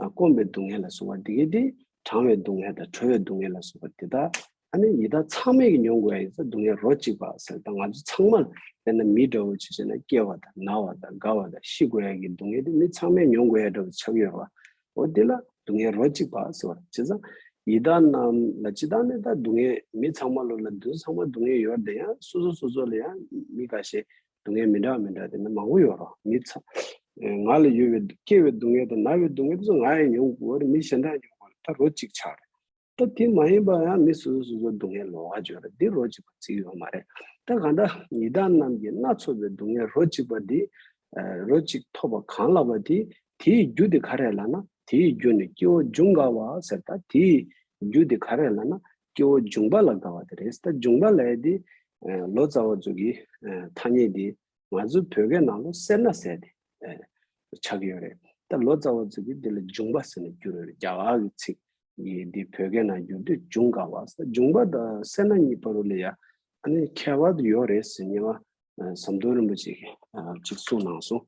ཨ་སྐོམ་པའི་སྡུག་བསྔལ་ལ་སོགས་པ་འདི་གས་དེ། གྲང་བའི་སྡུག་བསྔལ་དང་བྲོ་བའི་སྡུག་བསྔལ་ལ་སོགས་པ་དེ་དག་ཨ་ནི་ཡི་དྭགས་ཚང་མས་ཀྱི་མྱོང་དགོས་ཡ་ཡིན་ཙང་སྡུག་བསྔལ་རོ་གཅིག་པ་ཟེར། ད་ང་ཚོ་ཚང་མ་ལ་དཔེར་ན་མི་འདྲ་བོ་ཅིག་བྱས་ན་སྐྱེ་བ་དང་ན་བ་དང་རྒ་བ་དང་ཤི་དགོས་ཡ་གི་སྡུག་བསྔལ་དེ་མི་ཚང་མས་མྱོང་དགོས་ཡ་འདྲ་བོ་ཆགས་ཡོད་རེད་བ། འོ་དེ་ལ་སྡུག་བསྔལ་རོ་གཅིག་པ་ཟེར་བ་རེད། བྱས་ཙང་ཡི་དྭགས་རྣམས་ལ་སྤྱིར་བཏང་ནས་ད་སྡུག་བསྔལ་མི་ཚང་མ་ལོ་ལ་འདི་ཚོ་ཚང་མ་སྡུག་བསྔལ་ཡོད་རེད་དེ། ཡང་སོ་སོ་སོ་སོ་ལ་ཡང་མི་འགའ་ཤས་སྡུག་བསྔལ་མི་འདྲ་མི་འདྲ་དེ་འདྲ་མང་པོ་ཡོད་རེད། མི་ཚང་ ང་ལ་ཡོད་པའི་སྐྱེ་བའི་སྡུག་བསྔལ་དང་ན་བའི་སྡུག་བསྔལ་དེ་ཚོ་ང་ཡང་མྱོང་དགོས་པ་རེད། མི་གཞན་དག་མྱོང་དགོས་པ་རེད། ད་རོ་གཅིག་ཆགས་རེད། ད་དེ་མ་ཡིན་པ་ཡང་མི་སོ་སོ་སོ་སོ་སྡུག་བསྔལ་ལོགས་ཀ་ཡོད་རེད། འདི་རོ་གཅིག་པ་བརྩི་ཡོད་མ་རེད། ད་གང་ལྟར་ཡི་དྭགས་རྣམས་ཀྱི་སྣ་ཚོགས་པའི་སྡུག་བསྔལ་རོ་གཅིག་པ་འདི། རོ་གཅིག་ཐོབ་པ་གང་ལགས་པ་དེ། དེའི་རྒྱུ་དེ་ག་རེ་ལབ་ན། དེའི་རྒྱུ་ནི་སྐྱེ་བོ་འབྱུང་དགའ་བ་ཟེར། ད་དེའི་རྒྱུ་དེ་ག་རེ་ལབ་ན། སྐྱེ་བོ་འབྱུང་བ་ལ་དགའ་བ་དེ་རེད། ད་འབྱུང་བ་ལབ་ཡ་དེ་ལོ་ཙཱ་བ་ཚོ་གི་ཐ་སྙད་དེ། ང་ཚོའི་བོད་སྐད་ནང་ལ་སེར་སྣ་ཟེར་དེ་ཆགས་ཀྱི་ཡོད་རེད། ད་ལོ་ཙཱ་བ་ཚོ་གིས་འདི་ལ་འབྱུང་བ་ཟེར་ནས་བསྒྱུར་ཡོད་རེད། རྒྱ་གར་གྱི་ཚིག་ཡིན། འདི་བོད་སྐད་ནང་བསྒྱུར་དུས་འབྱུང་དགའ་བ་ཟེར། འབྱུང་བ་དང་སེར་སྣ་གཉིས་བར་དུ་ལ་ཡ་ཨ་ནི་ཁྱད་པར་དུ་ཡོད་རེད་ཟེར་ཉེ་བ་ཟམ་གདོང་རིན་པོ་ཆེ་གིས་ཅིག་གསུངས་གནང་སོང་།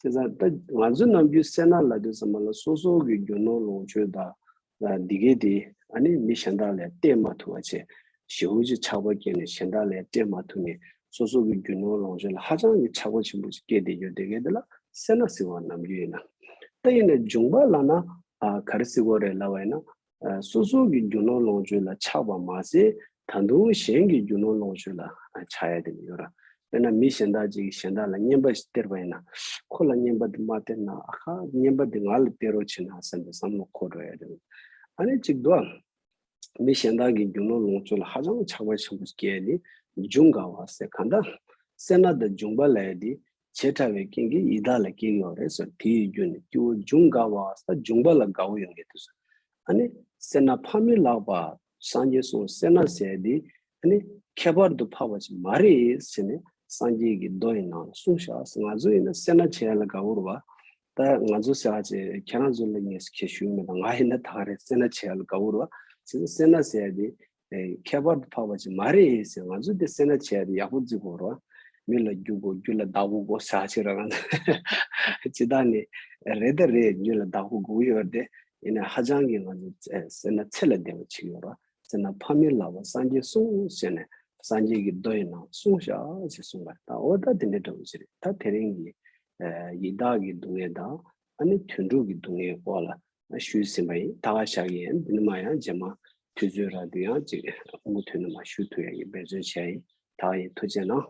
བྱས་ཙང་ད་ང་ཚོའི་ནམ་རྒྱུན་སེར་སྣ་ལབ་དུས་ཙམ་པ་ལ་སོ་སོ་གི་རྒྱུ་ནོར་ལོངས་སྤྱོད་དང་། འདི་གས་དེ་ཨ་ནི་མི་གཞན་དག་ལ་སྟེར་མ་ཐུབ་པ་བྱས། ཞེ་པོ་ཅིག་ཆགས་པ་སྐྱེས་ནས་གཞན་དག་ལ་སྟེར་མ་ཐུབ་ནས་སོ་སོ་གི་རྒྱུ་ནོར་ལོངས་སྤྱོད་ལ་ཧ་ཅང་གི་ཆགས་པ་ཆེན་པོ་ཅིག་སྐྱེས་བསྡད་ཡོད། དེ་གས་དེ་ལ་སེར་སྣ་ཟེར་བ་ནམ་རྒྱུན་ཡིན་ན། ད་ཡིན་ནའི་འབྱུང་བ་ལབ་ན་ག་རེ་ཟེར་དགོས་རེད་ལབ་པ་ཡིན་ན། སོ་སོ་གི་རྒྱུ་ནོར་ལོངས་སྤྱོད་ལ་ཆགས་པ་མ་ཟད། ད་དུང་གཞན་གྱི་རྒྱུ་ནོར་ལོངས་སྤྱོད་ལ་ཆགས་ཡ་དེ་ཡོད་ར། དཔེར་ན་མི་གཞན་དག་ཅིག་གཞན་དག་ལ་རྔན་པ་ཞིག་སྟེར་བ་ཡིན་ན། ཁོ་ལ་རྔན་པ་དེ་མ་སྟེར་ན། ཨ་ཁ། རྔན་པ་དེ་ང་ལ་སྟེར་རོགས་བྱེད་ན་བསམ་པའི་བསམ་བློ་འཁོར་འགྲོ་ཡ་དེ། ཨ་ནི་གཅིག་འདུག་ཨ། མི་གཞན་དག་གི་རྒྱུ་ནོར་ལོངས་སྤྱོད་ལ་ཧ་ཅང་ཆགས་པ་ཆེན་པོ་སྐྱེ་ནི་འབྱུང་དགའ་བ་ཟེར། གང་ལྟར་སེར་སྣ་དང་འབྱུང་བ་ལབ་ཡ་དེ་བྱེ་བྲག་པའི་རྐྱེན་གྱིས་ཡི་དྭགས་ལ་སྐྱེ་གི་ཡོད་རེད་ཟེར། དེའི་རྒྱུ་ནི་སྐྱེ་བོ་འབྱུང་དགའ་བ་ཟེར། འབྱུང་བ་ལ་དགའ་བོ་ཡོང་གི་འདུག་ཟེར། ཨ་ནི་སེར་སྣ་ཕ་མི་ལགས་པ། སངས་རྒྱས་གསུངས། སེར་སྣ་ཟེར་ཡ་དེ་ཨ་ནི་ཁྱད་པར་དུ་འཕགས་པ་ཅིག་མ་རེད་ཟེར་ནས་སངས་རྒྱས་ཀྱི་མདོ་ཡི་ནང་གསུངས་བཞག་ཟེར། ང་ཚོ་ཡིན་ན་སེར་སྣ་བྱེད་ཡ་ལ་དགའ་བོ་རེད་པ། ད་ང་ཚོ་ཟེར་ཡ་ཅིག་ཁྱེད་རང་ཚོ་ལ་ངས་ཁྱེད་ཞུས་མེད། ད་ང་ཡིན་ན་ད་ག་རེ་སེར་སྣ་བྱེད་ཡ་ལ་དགའ་བོ་རེད་པ། ཟེར་ན་སེར་སྣ་ཟེར་ཡ་དེ་ཨེ་ཁྱད་པར་དུ་འཕགས་པ་ཅིག་མ་རེད་ཟེར། ང་ཚོ་དེ་སེར་སྣ་བྱེད་ཡ་དེ་ཡག་པོ་བརྩི་དགོས་རེད་པ། མི་ལ་རྒྱུ་དགོས། རྒྱུ་ལ་བདག་པོ་དགོས་ཟེར་ཡ་ཅིག་རེད། ང་ཚོ་ཇི་ལྟར་ནི་རེད་ད་རེད། རྒྱུ་ལ་བདག་པོ་དགོས་ཡོད་རེད་དེ། ཡིན་ན་ཧ་ཅང་གི་ང་ཚོ་ཨེ་སེར་སྣ་ཚད་ལས་འདས་པ་ཅིག་ཡོད་རེད་པ། སེར་སྣ་ཕ་མི་ལགས་པ། སངས་རྒྱས་གསུངས་ཟེར་ནས་སངས་རྒྱས་ཀྱི་མདོ་ཡི་ནང་གསུངས་བཞག་ཅེས་གསུངས་པ་དང་། འོ་ད་དེ་འདྲ་འདྲ་བོ་ཞིག་རེད། ད་དེ་རིང་གི་ཡི་དྭགས་ཀྱི་སྡུག་བསྔལ་དང་ཨ་ནི་དུད་འགྲོ་གི་སྡུག་བསྔལ་སྐོར་ལ་ཞུས་ཟིན་པ་ཡིན། ད་ག་བཞག་གི་ཡིན། འདི་ནས་མར་ཡང་རྗེས་མ་དུས་ཚོད་རག་དུས་ཡང་ཅིག་མུ་མཐུད་ནས་མར་ཞུ་ཐུབ་ཡ་གི་འབད་བརྩོན་བྱས་ཡིན། ད་ག་ཡིན། ཐུགས་རྗེ་གནང་།